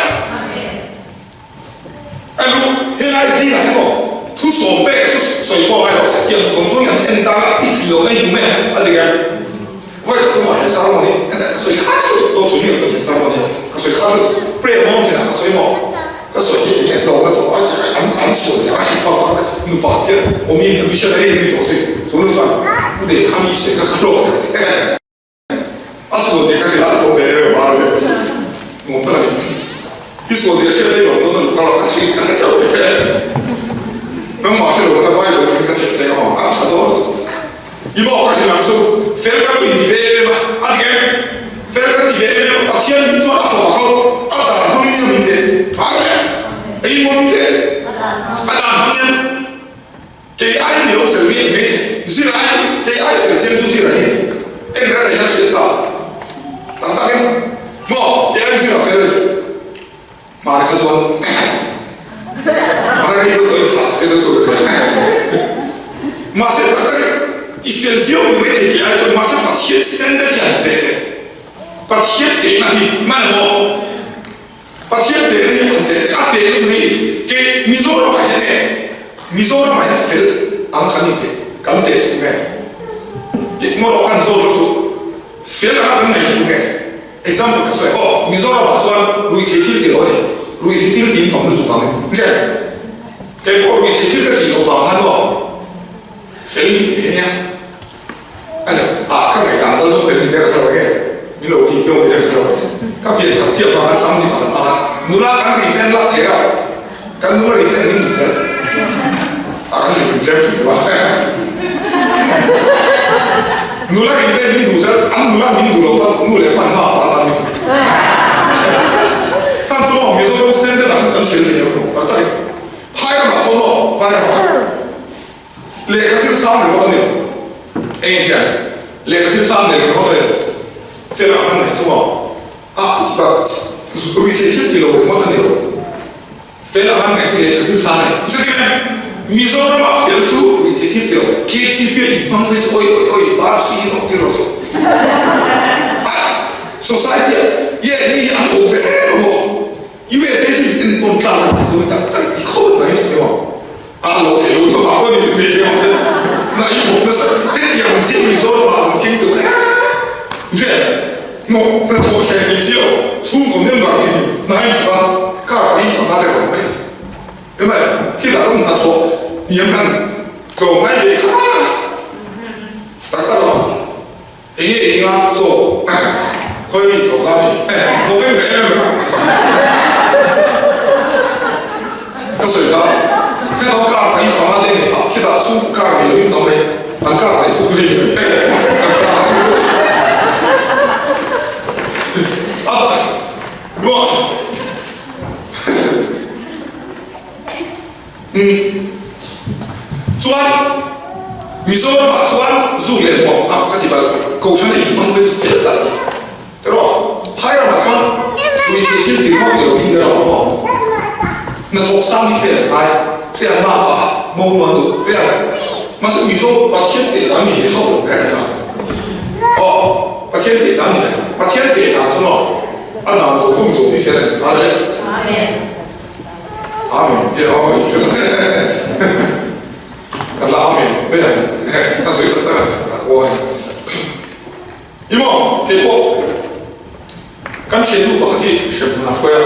A lu helai zingah hian aw thu sawm pek chu sawi pawh a ngai lo, hetiang zawng zawng hian en tan a i tih lohna i hmu mai ang a ti em? Vawi khat chu maw he sermon hi heta ka sawi kha chiah chu dawt chu hian. Prayer mountain ah ka sawi maw? Ka sawi hi enge hlawkna tawh a an an sual hi a hrilh fak fak a nu pakhat hian awmi a missionary an ni tawh zui chu nu chuan u deh kha mi se kha ka hlawk thei a a sual zia ka hrilh a hlawk ve em a nuam tak a ni i sual zia hriat daih lo dawn a nu ka ka hrilh ka hre teuh ve nangmah hre lo ka Bible atangin ka hrilh che a a tha dawn lutuk. I maw ka hrilh ang chu, fel kan lo inti ve em em a, a dik em? Fel kan ti ve em em a, Pathian min chuan a fapa kho, a dan hmangin i min teh, a dik em? Ei maw min teh? A dan hmangin kei ai ni lo fel mi mai thei, zir ai, kei ai fel chiang chu zir a hi ni, en reng reng hian hriat sa tak takin maw kei ai zir a fel a ni. Mahni kha chuan a ri deuh tawh in thlah deuh deuh deuh Mahse tak tak i fel viau ni mai thei tih ai chuan mahse Pathian standard hi an teh teh. Pathian tehna hi man emaw Pathian tehna hi an teh teh. A tehna chu hei kei Mizoram ah hian e Mizoram ah hian fel ang kan in teh kan teh chu tunge? Mawrawh kan zawt loh chu fel anga kan ngaih hi tunge? Example ka sawi aw, Mizoram ah chuan ruihtheih thil ti lo a ni, ruihtheih thil tiin tam lutuk vang in nge kei pawh ruihtheih thil ka tih loh vang khan aw fel min ti ve nia a ni ah ka ngaihdan tal chu fel min te ka hre lo nge min lo ti hiau min te ka hre lo ka pian thar chiah vang khan sam ni pakhat hmang a nula kan rin ten lak thei reuh kan nula rin ten min duh fel a kan rin tlem hrim lo a nula rin ten min duh zel an nula min duh loh pawn nu leh pa hma pa tan min duh hlan chu maw Mizoram standard ah kan fel thei lo tak tak in phai ramah chuan maw vai ramah lehkha thil sang ringawt a ni lo eng hian lehkha thil sang nei ringawt a ni lo fel ang an nei chu maw a ti rui thei thil ti lo ringawt a ni lo. Fel a han ngaih chu lehkha thil sang a ni. Chuti mai, Mizoram a fel chu rui thei thil ti lo, KTP a inhmang phei chu oi oi oi bar hri in awk tir lo chu. A society ah ye mi hi an ho ve lo maw? USA chu in entawn tlak a ni chu tak tak i khawp mai ni maw? A lo thei lo tho vang pawh ni mi thei mahse na i thawk nasa hetiang ziah Mizoram ah rawn keng tawh e nge maw na thawh hreh ni si lo chhungkaw member khi ni na in thawk a car pahnih panga te rawn mai ni mai khitah chuan na thawh hniam khan tlawmngai ve kha tak tak lo. Enge i nga chaw khawi mi chaw ka ni eh thaw veng ve em em a ka sawi kha heta car ka in panga te ni phah khitah chhungkaw car nei lo in tam mai an car neih chu free ni mai an car chu free a ruah Umm. Chuan Mizoram ah chuan zu leh hmuam a ka ti palh Kohhran a inhmang ve chu fel tak a ni. Erawh phai ram ah chuan ruihtheih thil ti ringawt ti lo India ram ah pawh hnathawk sang hi fel an ngai hriat hma pah ah mo nuan duh hriat mahse Mizo Pathian teh dan ni ve hauh lo reng a tha. Aw Pathian teh dan ni ve lo Pathian teh dan chu maw a dan zawh zawng zawh hi fel a ni. Amen. Amen ti a awm thin kan la amen mai ang kan sawi tak tak a kual a ni i maw kei pawh kan thiannu pakhat hi hremhmun a hruai a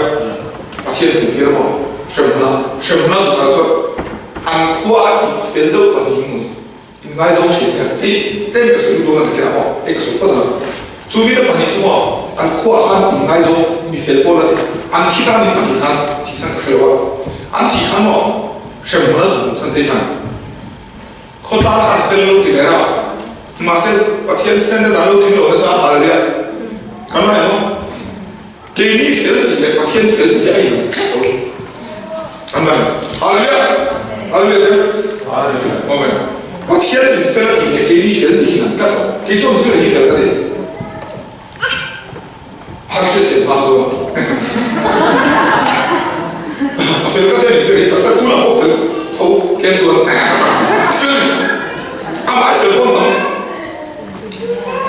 Pathian hmuh tir maw hremhmun a hremhmun a zukah chuan an khua a in fel deuh pahnih in hmu In ngaizawng thin hian hei tlem ka sawi lut dawn a ti kher a maw? Hei ka sawi phawt ang. Chu mite pahnih chu maw an khuaah khan in ngaizawng mi fel pawl a ni. An thi tan in pahnih khan thih khan ka hre lo a. An thih khan maw hremhmun a zuk chan te khan khawtlang khan fel lo ti leh a. Mahse Pathian standard an lo tling lo nasa a Hallelujah. Kan la nei maw? Keini fel tih leh Pathian fel tih hi a inang tlat lo. An la ni. Hallelujah! Hallelujah te. Amen. Pathian in fel a tih leh keini fel tih hi inang tlat lo. Kei chuan zir hi fel ka ti. A hriat thiam hma kha chuan a fel ka ti a ni zir hi tak tak tunah pawh fel tho tlem chuan a fel ni. Amah i fel pawn tam.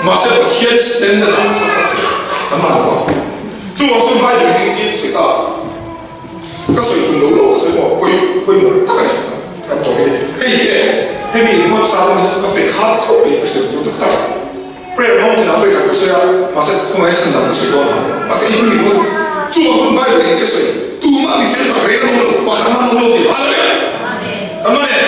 Mahse Pathian standard ah kha kha thei an man lo a. Chuvang chuan Bible hi engtin sawi ta? Ka sawi tum lo lo ka sawi maw? Pawi pawimawh tak a ni kan topic hi. Hei hi e, hemi ringawt sermon hi chu ka pe khat khawp mai ka hriat chu tak tak. Prayer hmang thinah vawikhat ka sawi a, mahse khawngaih chhan dang ka sawi dawn ang. Mahse hemi ringawt chuvang chuan. Bible in ka sawi, tumah mi fel tak reng an awm lo, pakhat mah an awm lo tih. Hallelujah! Kan man e.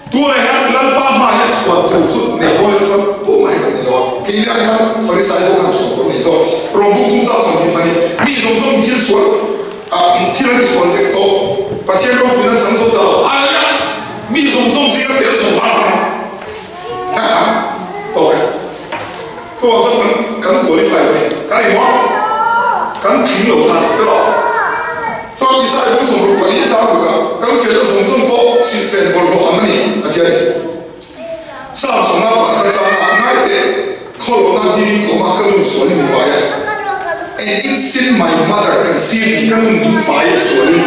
Tunah hian Lalpa hmaah hian chhuan tur chu nei dawn ila chuan tumah hi kan nei lo a, keini ai hian Farisai ho khan chhuan tur nei zawk. Rawng buk chung chang sawm hi hman i mi zawng zawng thil sual ah thil an ti sual vek tawh. Pathian ropuina an chang zo ta lo. Hallelujah! Mi zawng zawng zinga tel zawng har ang. Ha ha. Ok. Chuvang chuan kan kan qualify lo a ni. Kan engmaw? Kan tling lo ta a ni. Erawh chuan Isai bawng 64 chang ruk ah kan felna zawng zawng pawh silhfen bawlhhlawh ang a ni a ti a ni. Psalm 51 a chang ah ngai teh khawlawhna dinin ka awm a ka nun sualin min pai a. And in sin my mother conceived me ka nun min pai a sualin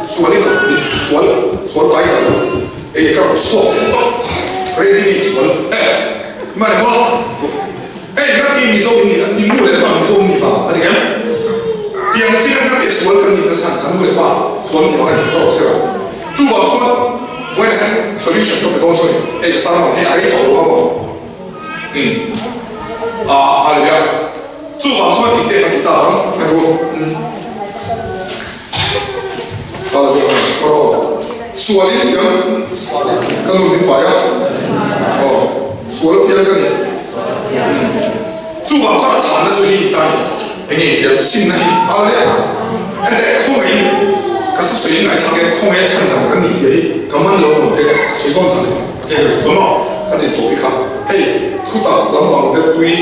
sualin ka sual sual pai ka lo ei ka rawn chhuak ve tawp ready made sual eh. Mani maw? Hei hla hi Mizo in nih in nu leh pa Mizo in nih vang a ni em? Tiang chin a hla teh sual kan nih na chhan kan nu leh pa sual ti vang a ni ka rawh sir a. Chuvang chuan vawiin hian solution ka pe dawn chu a ni. Hei ka sermon hi a rei tawh lo vang aw. Umm ah hallelujah. Chuvang chuan engte ka ti ta ang ka duh. Umm hallelujah ka rawh aw. Sual in tiang ka nun min pai a. Aw sual a piang ka ni. Chuvang chuan a chhanna chu hei ta ni. Enge inhriat simna hi a le ente khawngaihin ka thusawi ngaihthlak hian khawngaih a chhan dang ka nih zia hi ka man lo maw te ka sawi dawn zan a ti a chuan maw ka ti topic kha hei thutak lampang te tui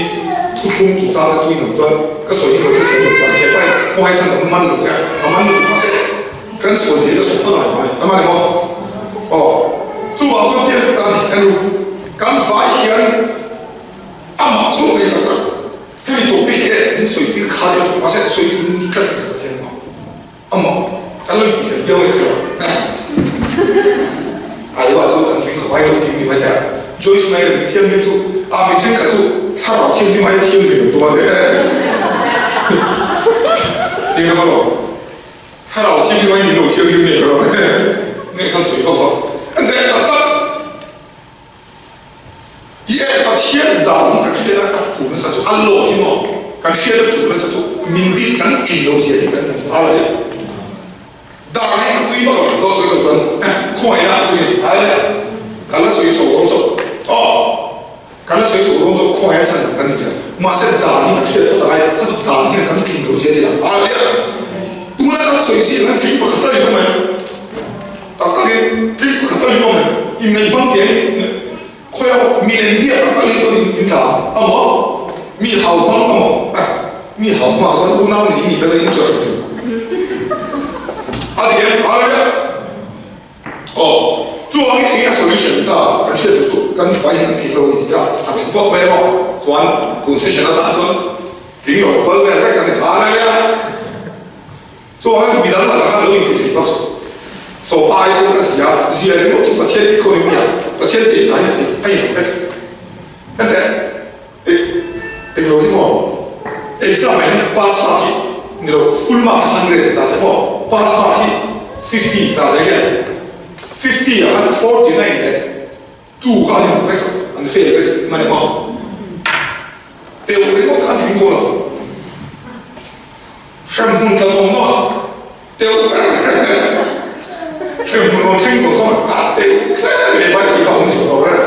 thuthlung chungchang te tui lam chuan ka sawi hi lo hrethiam lo ta hepa hi khawngaih chhan dang man lo te ka man lutuk mahse kan sual zia hi ka sawi phawt ang a ni maw aw chuvang chuan tia ta ni enu Kan vai hian amah khawp mai tak tak hemi topic hi min sawi tir kha tia thawk mahse sawi tur ni tlat a ni Pathian hma amah kan lo inti fel viau mai thei lo Aiwa chu kan tling khawp ai lo tih ni mai thei a Joyce Meyer mi thianghlim chu a mi thenkhat chu thlarau thianghlim ai thianghlim an tum a eng a va lo. Thlarau thianghlim ai min lo thianghlim ngei ka lo ngei khan sawi vak vak an daih tak tak. I e Pathian dan hi kan hriat a a tul nasa chu a law hi maw kan hriat a tul nasa chu min dis kan ṭin lo zia hi kan hmu nghal a ni. Dan hi ka tui vak lo dawn sawi lo chuan khawngaihna a tui a ni. Hallelujah kan la sawi chho dawn chauh aw kan la sawi chho dawn chauh khawngaih a chhan dan kan ni zia mahse dan hi kan hriat phawt a ngai chu chu dan hian kan ṭin lo zia ti lang. Hallelujah tuna kan sawi zia kan ṭin pakhat a ni bawk mai. Tak takin thil pakhat a ni bawk em? Inngaih hmang teh ni khawi a mi lem biak tak tak hi chuan in tla a maw? Mi hau hmang a maw? Eh, mi hau hmang ah chuan unau nei in nih ber in chuan hrim hrim a dik em? Hallelujah! Aw, chuvangin eng a solution ta kan hriat tur chu kan vai hi kan tling lo ni tih a han tling vak mai maw? Chuan tun session atah chuan tling lo kual vel vek a ni. Hallelujah! Chuan midang lakah khan lo inti thei bawk suh. Sopa ai chuan ka zia, zia ringawt chu Pathian economy ah Pathian teh hnai hi a inang vek. Hente eng englo hi maw exam ah hian pass mark hi ni lo full mark hi 100 ni ta se maw pass mark hi 50 ta se hian 50 ah khan 49 leh 2 kha an inang vek an fail vek mani maw teuh ringawt khan tling chuang lo. Hremhmun tla zawng zawng a teuh ber Hremhmun rawn thleng zawng zawng a teuh hle mai bai tih kha awm zir lo reng.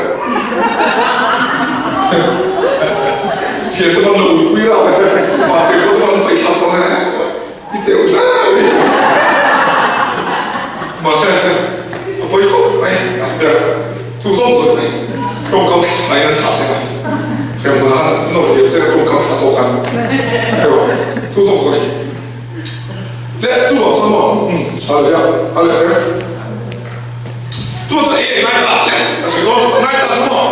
Thian te pawn lo uipui rau e, van tel pawh te pawn an paih thlak dawn e, i teuh hle mai. Mahse a pawi khawp mai a tia chu zawng zawng mai tawngkam thlai in a thlah che a, hremhmun ah khan an nawr liam che a tawngkam tha tawk khan erawh chu zawng zawng in le chu vang chuan maw umm hallelujah hallelujah chu chuan e ngai ta le a sawi dawn ngai ta chu maw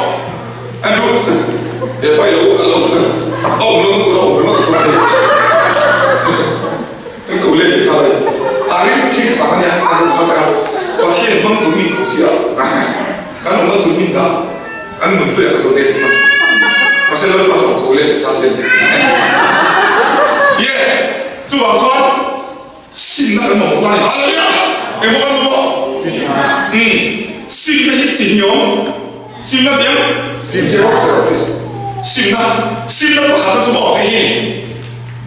Andrew he pai lo a lo a awm lo na tur a awm ringawt a tur a hei Kan ko leh tih kha lai a ring tu thil khat ang a nia, kan rawh khal ta a, Pathian hmang tur min ko chi a, kan awmna tur min dah, kan nun tuiah kan rawn let leh hman chu. Mahse Lalpa chu a ko leh leh ta che a ni. Ye! Chuvang chuan simna kan mamawh ta a ni. Hallelujah! Engmaw kan mamawh? Umm, simna hi chi hniawm, simna tiang? Zero, zero please. Simna, simna pakhatna chu maw hei hi a ni.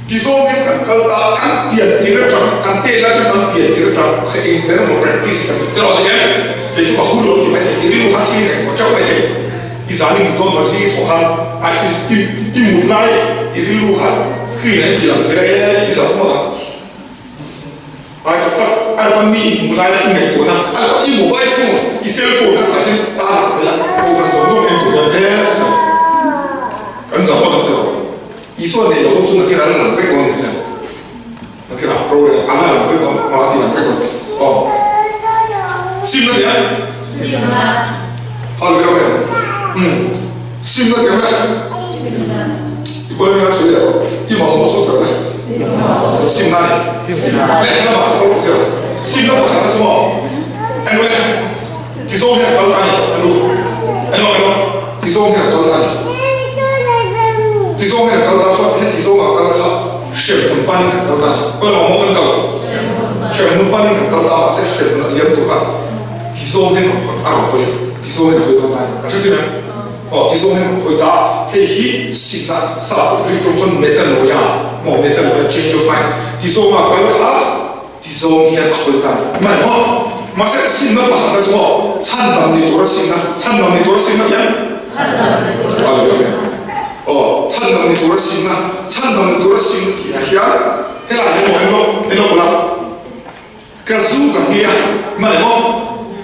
Ti zawngin kan kal ta, kan pian tir atang, kan tel atang kan pian tir atang kha eng ber emaw practice kan duh tawh ania. Kei chu ka hun lo ti mai thei, i rilru kha thil engemaw teuh mai thei. I zan i mut dawn mahse i thawh khan a i mut lai i rilru kha screen a inti lang thei a, e i zan ngawt ang. Ai tak tak, a rawn mi i hmuh laia i ngaihtuahna, a rawn i mobile phone, i cell phone kha tak in ta lang thei a, kohhran zawng zawng en tur hian e kan zam ngawt ang tiraw. Isua nei lo chu nakin a la lang vek dawn hian nakin a rorel a la lang vek dawn a ti lang vek dawn aw simna ti ang hallelujah amen um simna ti ang le i bawlmi a chu le i mamawh chu thar le simna ni le lama ka lawm zira simna pakhat na chu maw anu le ti zawng hian a kal ta ni anu anu anu ti zawng hian a kal ta ni ti zawng hian a kal ta chuan heti zawng a kal kha hremhmun panin kan kal ta ni khawi lamah maw kan kal hremhmun panin kan kal ta mahse hremhmun a liam tur kha ti zawng hian a rawn hawi ti zawng hian a hawi dawn ta ni kan hre thin em aw ti zawng hian a rawn hawi ta hei hi sikna sap ri tawng chuan metanoia maw metanoia change of mind ti zawng a kal kha Ti zawng hian a hawi ta ni mai maw? Mahse simna pakhatna chu maw chhandam ni tura simna, chhandam ni tura simna hian Hallelujah. Aw, chhandam ni tura simna, chhandam ni tura simna tih ah hian helai hi maw enlo enlo kawla ka zu ka nghei a mani maw?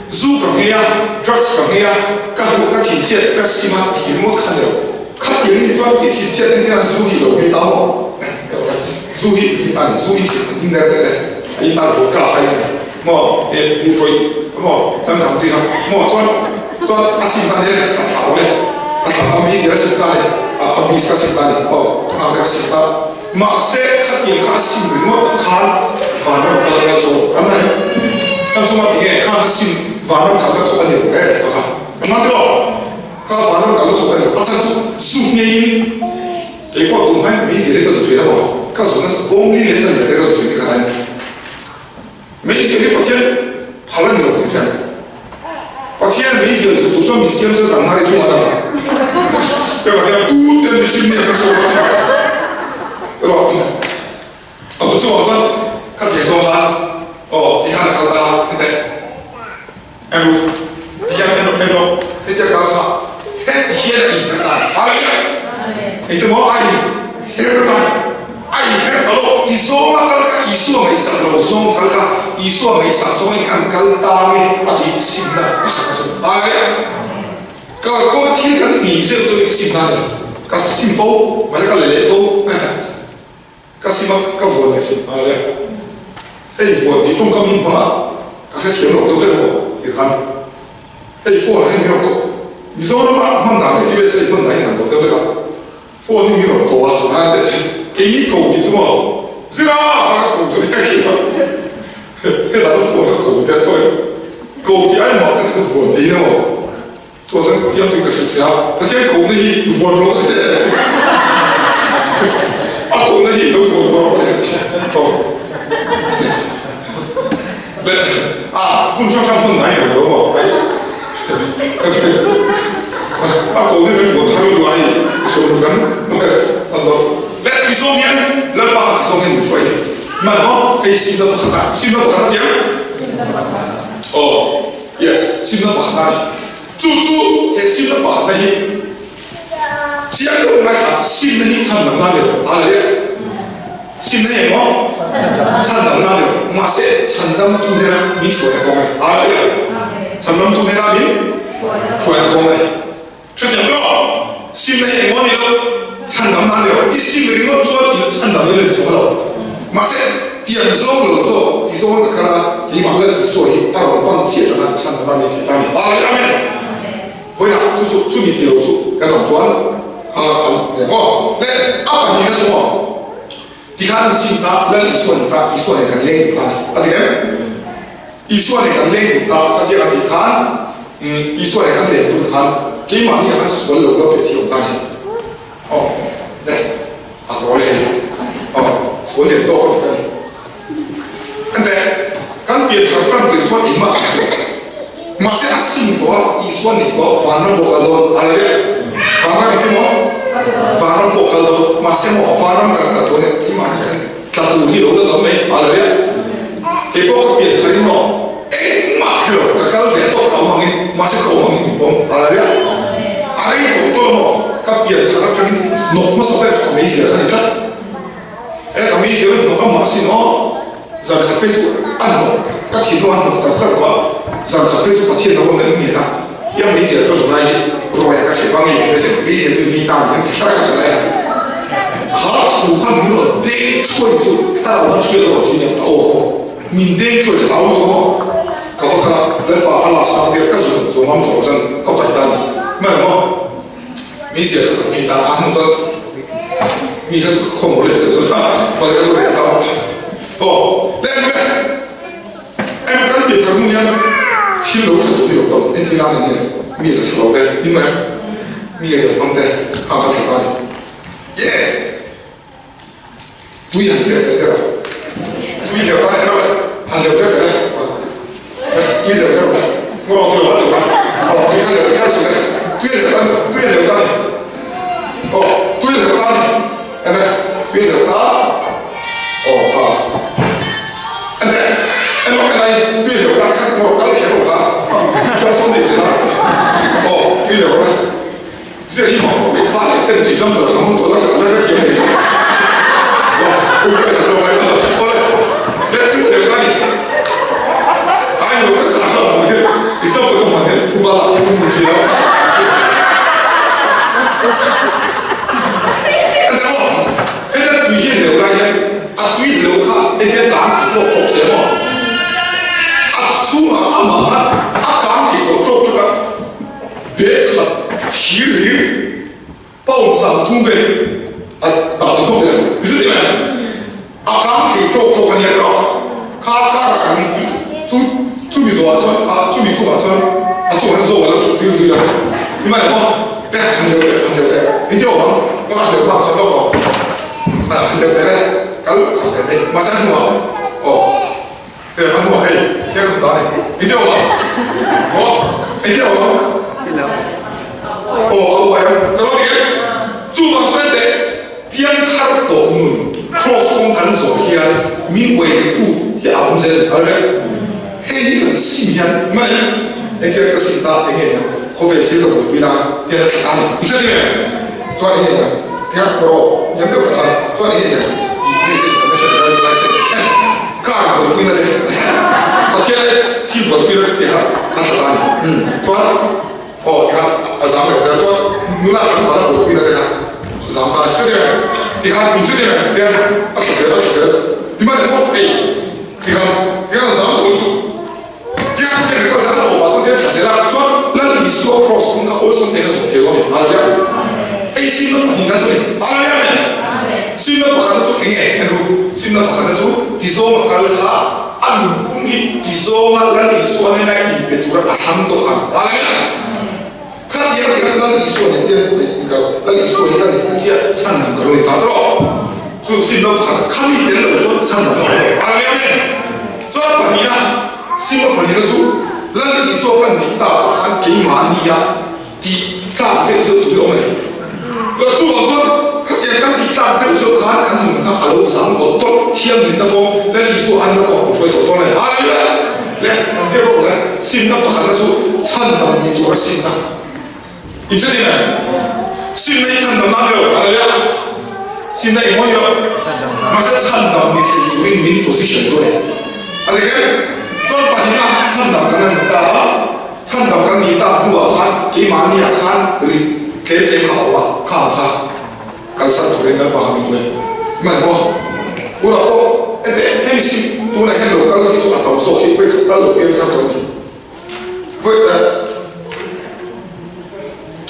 Zu ka nghei a, drugs ka nghei a, ka huh ka thinchhiat ka sim a tih ringawt kha ni lo. Khatiang in chuan i thinchhiat en hian zu hi lo nghei ta maw? Zu hi i tan zu i thil an inner deuh e, a in tan vodka kha in a maw e mu tawih maw kan dang zing a maw chuan chuan a sim tan e a thlah awm e a thlah ta mi zir a sim tan e a a bis ka sim tan e aw khang te ka sim ta mahse khatiang kha a sim ringawt khan vanram kal kal chu kan la reng kan chunga tinge khang kha sim vanram kalna khawp a ni ru reng reng kha engmah tiraw kha vanram kalna khawp a ni a chhan chu zu ngeiin Kei pawh tun hmai mei zir hi ka zu thin a maw? Ka zuna bawngli leh chan ve te ka zu thin hi ka tain. Mei zir hi Pathian phal a ni lo tih hriat. Pathian mei zir zu tur chuan min siam se dang nari chungah dang. Ka Pathian tut te mi chim nia ka sawi rawh. Rawh. A bu chungah chuan ka tiang zawng khan aw ti khan a kal ta ni teh. Enu ti hian enu enu hetia kal kha heti hian a inher ta ni. Hallelujah! Engte maw a inher ta ni. A inher ta lo ti zawnga kal kha Isua ngaihsak lo zawng kal kha Isua ngaihsak zawngin kan kal ta nge a tih simna pakhat a chu. Hallelujah! Ka kaw thil kan ni zeuh zeuh in simna a ni lo. Ka sim fo, mahse ka la leh fo. Ka sim a, ka vuan leh thin nghal e. Hei vuan tih tawngkam hi hmang a, ka hrethiam loh deuh hlek maw tih khan hei phone ah hian min rawn ko. Mizoram ah hman dan leh USA hman dan hi an lo deuh hlek a, phone hi min rawn ko a, ngai teh keini ko tih chu maw Zira a ka ko chu nia khi a, hetah chuan phone ka ko tia chuan ko tih ai mah ka ti chu vuan tih hi emaw. Chuan chuan fiam chu ka hrilh thei a, Pathian kohna hi vuan rawh ka ti leh. A kohna hi lo vuan tawh rawh ka ti leh. Leh a hmun hrang hrang hmun ngai lo maw ai ka ti a kohna kan vuan har lutuk a hei sawi kan an dawt leh ti zawng hian Lalpa ti zawng hian min hruai ni man maw hei simna pakhat a simna pakhat a tiang aw. Yes, simna pakhatna a ni. Chu chu he simna pakhatna hi chiang deuh ngai kha simna hi chhan dangna a ni lo. Hallelujah. Simna hi engmaw? Chhan dangna a ni lo. Mahse chhandamtu nena min hruaina kawng a ni. Hallelujah. Chhandamtu nena min hruaina kawng a ni. Hrethiam tawh? Simna hi engmaw a ni lo, chhandamna a ni lo. I sim ringawt chuan i chhandam leh leh chuang lo. Mahse, tiang zawng lo zawk ti zawng ka kal a, keimah Lal Isua hi a rawn pan chiah tanga chhandamna a nei thei ta a ni. Hallelujah Amen! Vawiinah chu chu chumi ti lo chu kan awm chuan kha kan nei ang aw. Le a pahnihna chu maw? Tikhan an sim ta, Lal Isua nih ta, Isua nen kan leng duh ta a ni. A ti em? Isua nen kan leng duh ta, khatiang a tih khan, umm, Isua nen kan leng dun khan keimahni ah khan sual lo la pe thiam ta a ni. Aw, le, a rawl e hei. Aw, sual lian tawk a ni ta ni. Ente, kan pian thar tan tir chuan engmah kan hre lo. Mahse a sim tawh a, Isua nih tawh vanram bawk a kal dawn. Hallelujah! Vanram engtin maw? Vanram pawh kal dawn. Mahse maw vanram kal kal dawn e keimahni khan tla tur hi lo la dam mai hallelujah. Kei pawh ka pian thar in maw engmah hre lo ka kal ve tawk ka awm angin mahse ka awm angin min pawm hallelujah. A rei tawh tawh maw ka pian thar atangin nawk hmasa ber chu ka meizial kha ni tlat. E ka meizial in hnawk a mah asin aw. Zan khat phei chu a hnawk ka thinlung a hnawk char char tawh a, zan khat phei chu Pathian a rawn en ngen a, ia meizial ka zawh lai hi rawi ka chhe bang e meizial meizial chu mi tan hian ti kher ka zawh lai a, kha thu khan min rawn deng thuai chu thlarau an hriat a rawn thin a, a aw kha min deng thuai chu au chu maw ka va kal a, Lalpa a last na ka tia ka zawh zawh ngam tawh lo chuan ka paih ta a ni mai maw. Meizial kha ka hming ta a hnu chuan mi kha chu ka khawm leh zeuh zeuh a, mahse ka duh reng ta bawk. Aw, le eng le, eng kan pian thar hnu hian thil lo tha duh hi lo tam entir a ni nge mi za tha lo te, in mai mi rel hmang te kha kha tha ta a ni. Ye! Tui han hleuh leh zeuh a, tui hleuh ta hleuh le, han hleuh deuh leh le, tui hleuh deuh le, ngaw rawh tui lo deuh a, aw tui kha hleuh kal suh le, tui hleuh ta tui hleuh ta ni, aw tui hleuh ta ni, en e, tui hleuh ta, aw ha, en e, en rawh en ai, tui hleuh ta khat ngaw rawh kal kher rawh kha, kal sawn deuh zel a, aw tui hleuh rawh le. Zir hi mak tawp i kha leh chen tih example a ka hmang tawh la a la hrethiam thei chu kum ka zat lo mai awle le tu leh ka ni ai lo ka kha hram hmang hian example ka hman hian phuba lak hi tum chi a ata maw heta tui hi leu lai hian a tui leu kha hei hian kang thei tawk tawk se maw a chhungah amah khan a kang thei tawh tawk tawk a Bag khat thir hlir pound 30 vel a dah ta hnawk zel. Mi chu ti mai a kang thei tawk tawk a nia tawh a, kha car ah rit lutuk chu chumi zawhah chuan ah chumi chungah chuan a chungah hian zawng a lo chhuk tir zui a, ni mai maw le han leu teh han leu teh engtin awm ang maw han leu hma khan lawk aw han leu teh le kal chak ve mai mahse a hnuah aw. Hei a hnuah hei hei ka zut a ni. Engtin awm ang? Maw? Engtin awm ang? Aw a uai ang. Ka lo ti em? Chuvang chuan teh piangthar tawh nun cross kawng kan zawh hian min uai tu hi a awm zel a nia. Hei hi kan sim hian mani engtin ka sim ta eng nge nia khawvel thil ka buaipui na hian a tha ta a ni. I hre ti em? Chuan eng nge nia? Hian rawh hian deuh tak a chuan eng nge nia? Hei te international driving license Car buaipuina te Pathian e thil buaipuina te tih kha a tha ta a ni. Chuan aw tikhan a zam leh zel chuan nula kan vala buaipuina te kha a zam ta a ni. Chutiang tikhan min chutiang hian a tha zel a tha zel nimahse pawh hei tikhan tikhan a zam tawh lutuk tiang tiang kal zel a tawpah chuan tiang tha zel a chuan Lal Isua cross kawng kha awlsam tein a zawh thei lo a ni. Hallelujah. Hei simna pahnihna chu a ni. Hallelujah amen. Simna pakhatna chu eng nge? Andrew, Simna pakhatna chu tizawnga kal kha a nunpum hi tizawnga Lal Isua nena inpe tura a thlang tawh khan. Hallelujah! Khatiang ti khan Lal Isua nen te an kal, Lal Isua hi ka nei ta chiah, chhan lam ka lo ni ta tawh. Chu simna pakhat khami tel lo chuan chhan lam a awm lo. Hallelujah amen! Chuan pahnihna, simna pahnihna chu Lal Isua kan neih takah khan keimahnia tih tlak zeuh zeuh tur hi awm a ni. Lo chuvang chuan khatiang kan tih tlak zeuh zeuh khan kan nun kha a lo zang tawh tawlh thiam nunna kawng Lal Isua anna kawng a hruai tawh dawn a ni. Hallelujah! Le kan hriat rawh le, simna pakhatna chu chhandam ni tura simna. In hre tih em? Simna hi chhandam nan ni lo. Hallelujah! Simna engmaw ni lo. Mahse chhandam ni thei turin min position dawn e. A ti kher. Chuan pahnihna chhandam kan han ni ta a. Chhandam kan nih tak hnuah khan keimahniah khan rit tlem tlem kha a awm a, khang kha kalsan turin Lalpa kha min duh e. Hman maw? Tunah pawh heti hemi sim tunah hian lo kal hi chu a tam zawk hi vawi khat tal lo piang thar tawh a ni. Vawi eh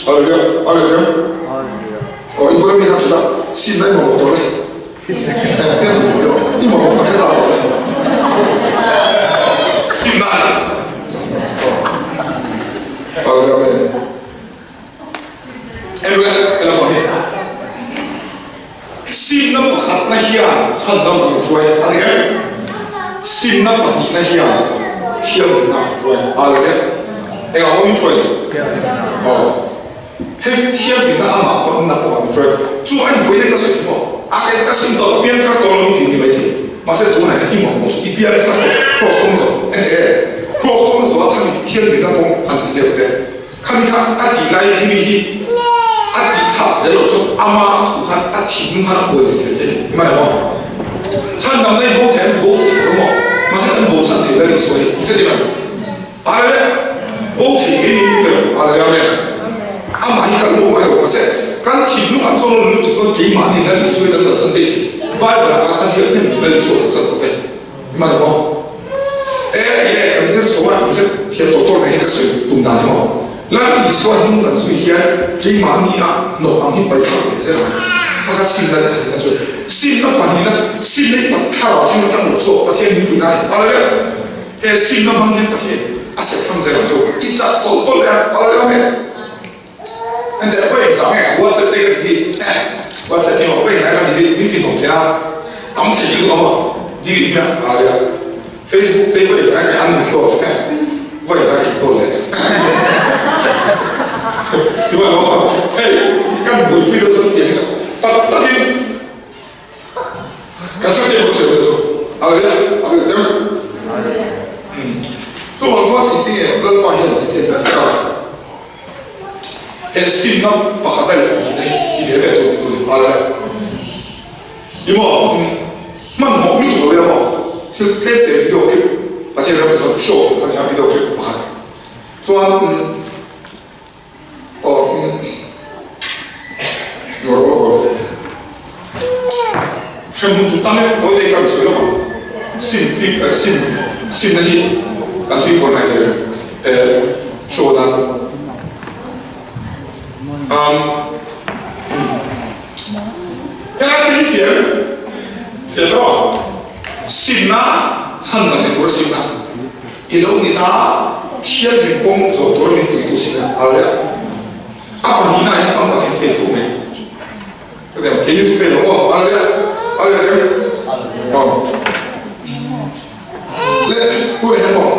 Hallelujah Hallelujah Aw i bula mi khan hrilh a, sim na i mamawh tawh le. Eh pian thar tawh i mamawh tak hi a dah tawh le. Sim na a ni. Hallelujah Amen. Anyway, ela bang hi. Simna pakhatna hian chhandam an hruai a ni em? Simna pahnihna hian thianghlimna an hruai. Hallelujah. Engah pawh min hruai ni? Aw. Hei thianghlimna amah pawnna kawngah min hruai. Chu a invuina ka sawi maw? A kei ka sim tawh, ka piang thar tawh lo mi tih ni maithei. Mahse tunah hian i mamawh chu i piang thar tawh, Kraws kawng zawh en e. Kraws kawng zawh a khami thianghlimna kawng han ti leuh teh. Khami kha a tih lai hi mi hi a tih thlak zel loh chuan ama thu khan a thinlung khan a buai thei thei thei ni. I man em aw? Chhandamna i bo thei a, bo thei lo maw? Mahse kan bosan thei la Isua hi. Engtin ti mai? Hallelujah! Bo thei ngei min pe lo. Hallelujah Amen. Amah hi kan bo ngai lo mahse kan thinlung an chawn lutuk chuan keimahni Lal Isua hi kan kalsan daih thei. Bible ah a ziak hnem Lal Isua kalsan tawh te. I man maw? E e kan zir chho a kan zir thiam tawh tawh mai hi ka sawi tum dan hi maw? Lal Isua hnung kan zui hian keimahni a nawk ang hi paih thlak ve zel ang. Kha kha simna leh pahnihna chu simna pahnihna simna hi thlarau thil atang lo chhuak Pathian min puihna a ni. Hallelujah! He simna hmang hian Pathian a serh hrang zel ang chu i chak tawlh tawlh em a lo em Ente a vawi engzah nge ka WhatsApp te ka delete eh WhatsApp hi maw vawi engzah nge ka delete min ti hnawm che a tam thei lutuk a maw delete hmiah a nia Facebook te vawi engzah nge ka uninstall eh vawi engzah nge install leh ni maw hei kan buaipui deuh chuan tiang hi tak takin Kan hre thei bawk a sawi chu a la a la deuh. Chuvang chuan engtin nge Lalpa hian engtin kan ti ta? He simna pakhat a leh pahnih te hi ti ve ve tur tih tur a la ni maw? Hmanhmawh lutuk lo ila maw? Thil tlem te video clip Pathian ram te chuan show tur kha ni a video clip pakhat chuan Hremhmun chu tang e, tawite kan sawi lo ang. Sim fim eh sim simna hi kan fimkhur ngai zel eh show nan. Um Helai thil hi fiam fiam rawh simna chhan dan ni tur a simna. I lo ni ta, thianghlim kawng zawh tura min puitu sin a hal leh a. A pahnihna ah hian tam tak hi fail fo mai. Ka ti ang, keini chu fail lo aw, a la leh a, a la leh aw. Leh, tunah hian maw?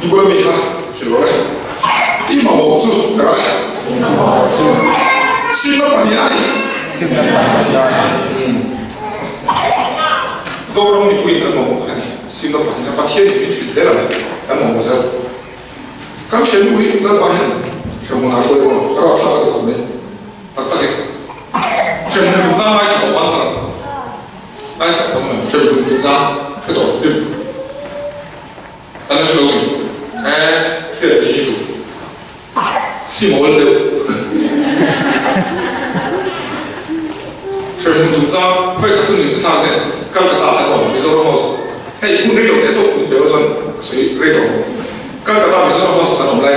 I bula mi kha hrilh rawh le. I mamawh chu ka rak. Simna pahnihna a ni. Zoram mipuiin kan mamawh a ni. Simna pahnihna Pathian in min hrilh zel ang kan mamawh zel. Kan thiannu hi Lalpa hian hremhmunah hruai rawh ka rapthlak a ti khawp mai. Tak tak e. Hremhmun chungchang ngaithla tawh ban ka ngaithla tawh ban hremhmun chungchang hre tawh hrim ka la hre lo ni. E hriat ni ni tu simawl deuh hremhmun chungchang vawikhat chu ni chu thlak zen Calcutta khan aw Mizoram house hei hun rei lo te chauh hun pe chuan ka sawi rei tawh Calcutta Mizoram house kan awm lai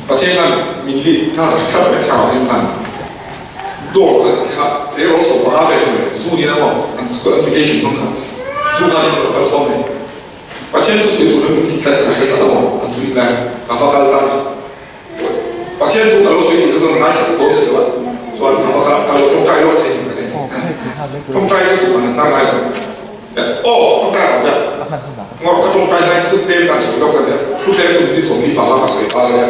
Pathian khan min lead nghal tlat mai thlarau hlim khan door khan a thleng a, tleirawl 15 vel emaw leh zu nen emaw an qualification hmang khan zu khan in lo kal khawm mai. Pathian thu sawi tur hi min ti tlat ka hre tlat emaw an zu in lai ka va kal ta ni. Pathian thu ka lo sawi tih kha chuan ngaithla duh dawn si lo a, chuan ka va kal ka lo tawngtai lawk thei ning ka ti a ni. Tawngtai chu tumah an hnar ngai lo. Aw tawngtai ang che. Ngawrh ka tawngtai lai thu tlem kan sawi lawk a nia, thu tlem chu min sawm mi panga ka sawi nghal a nia.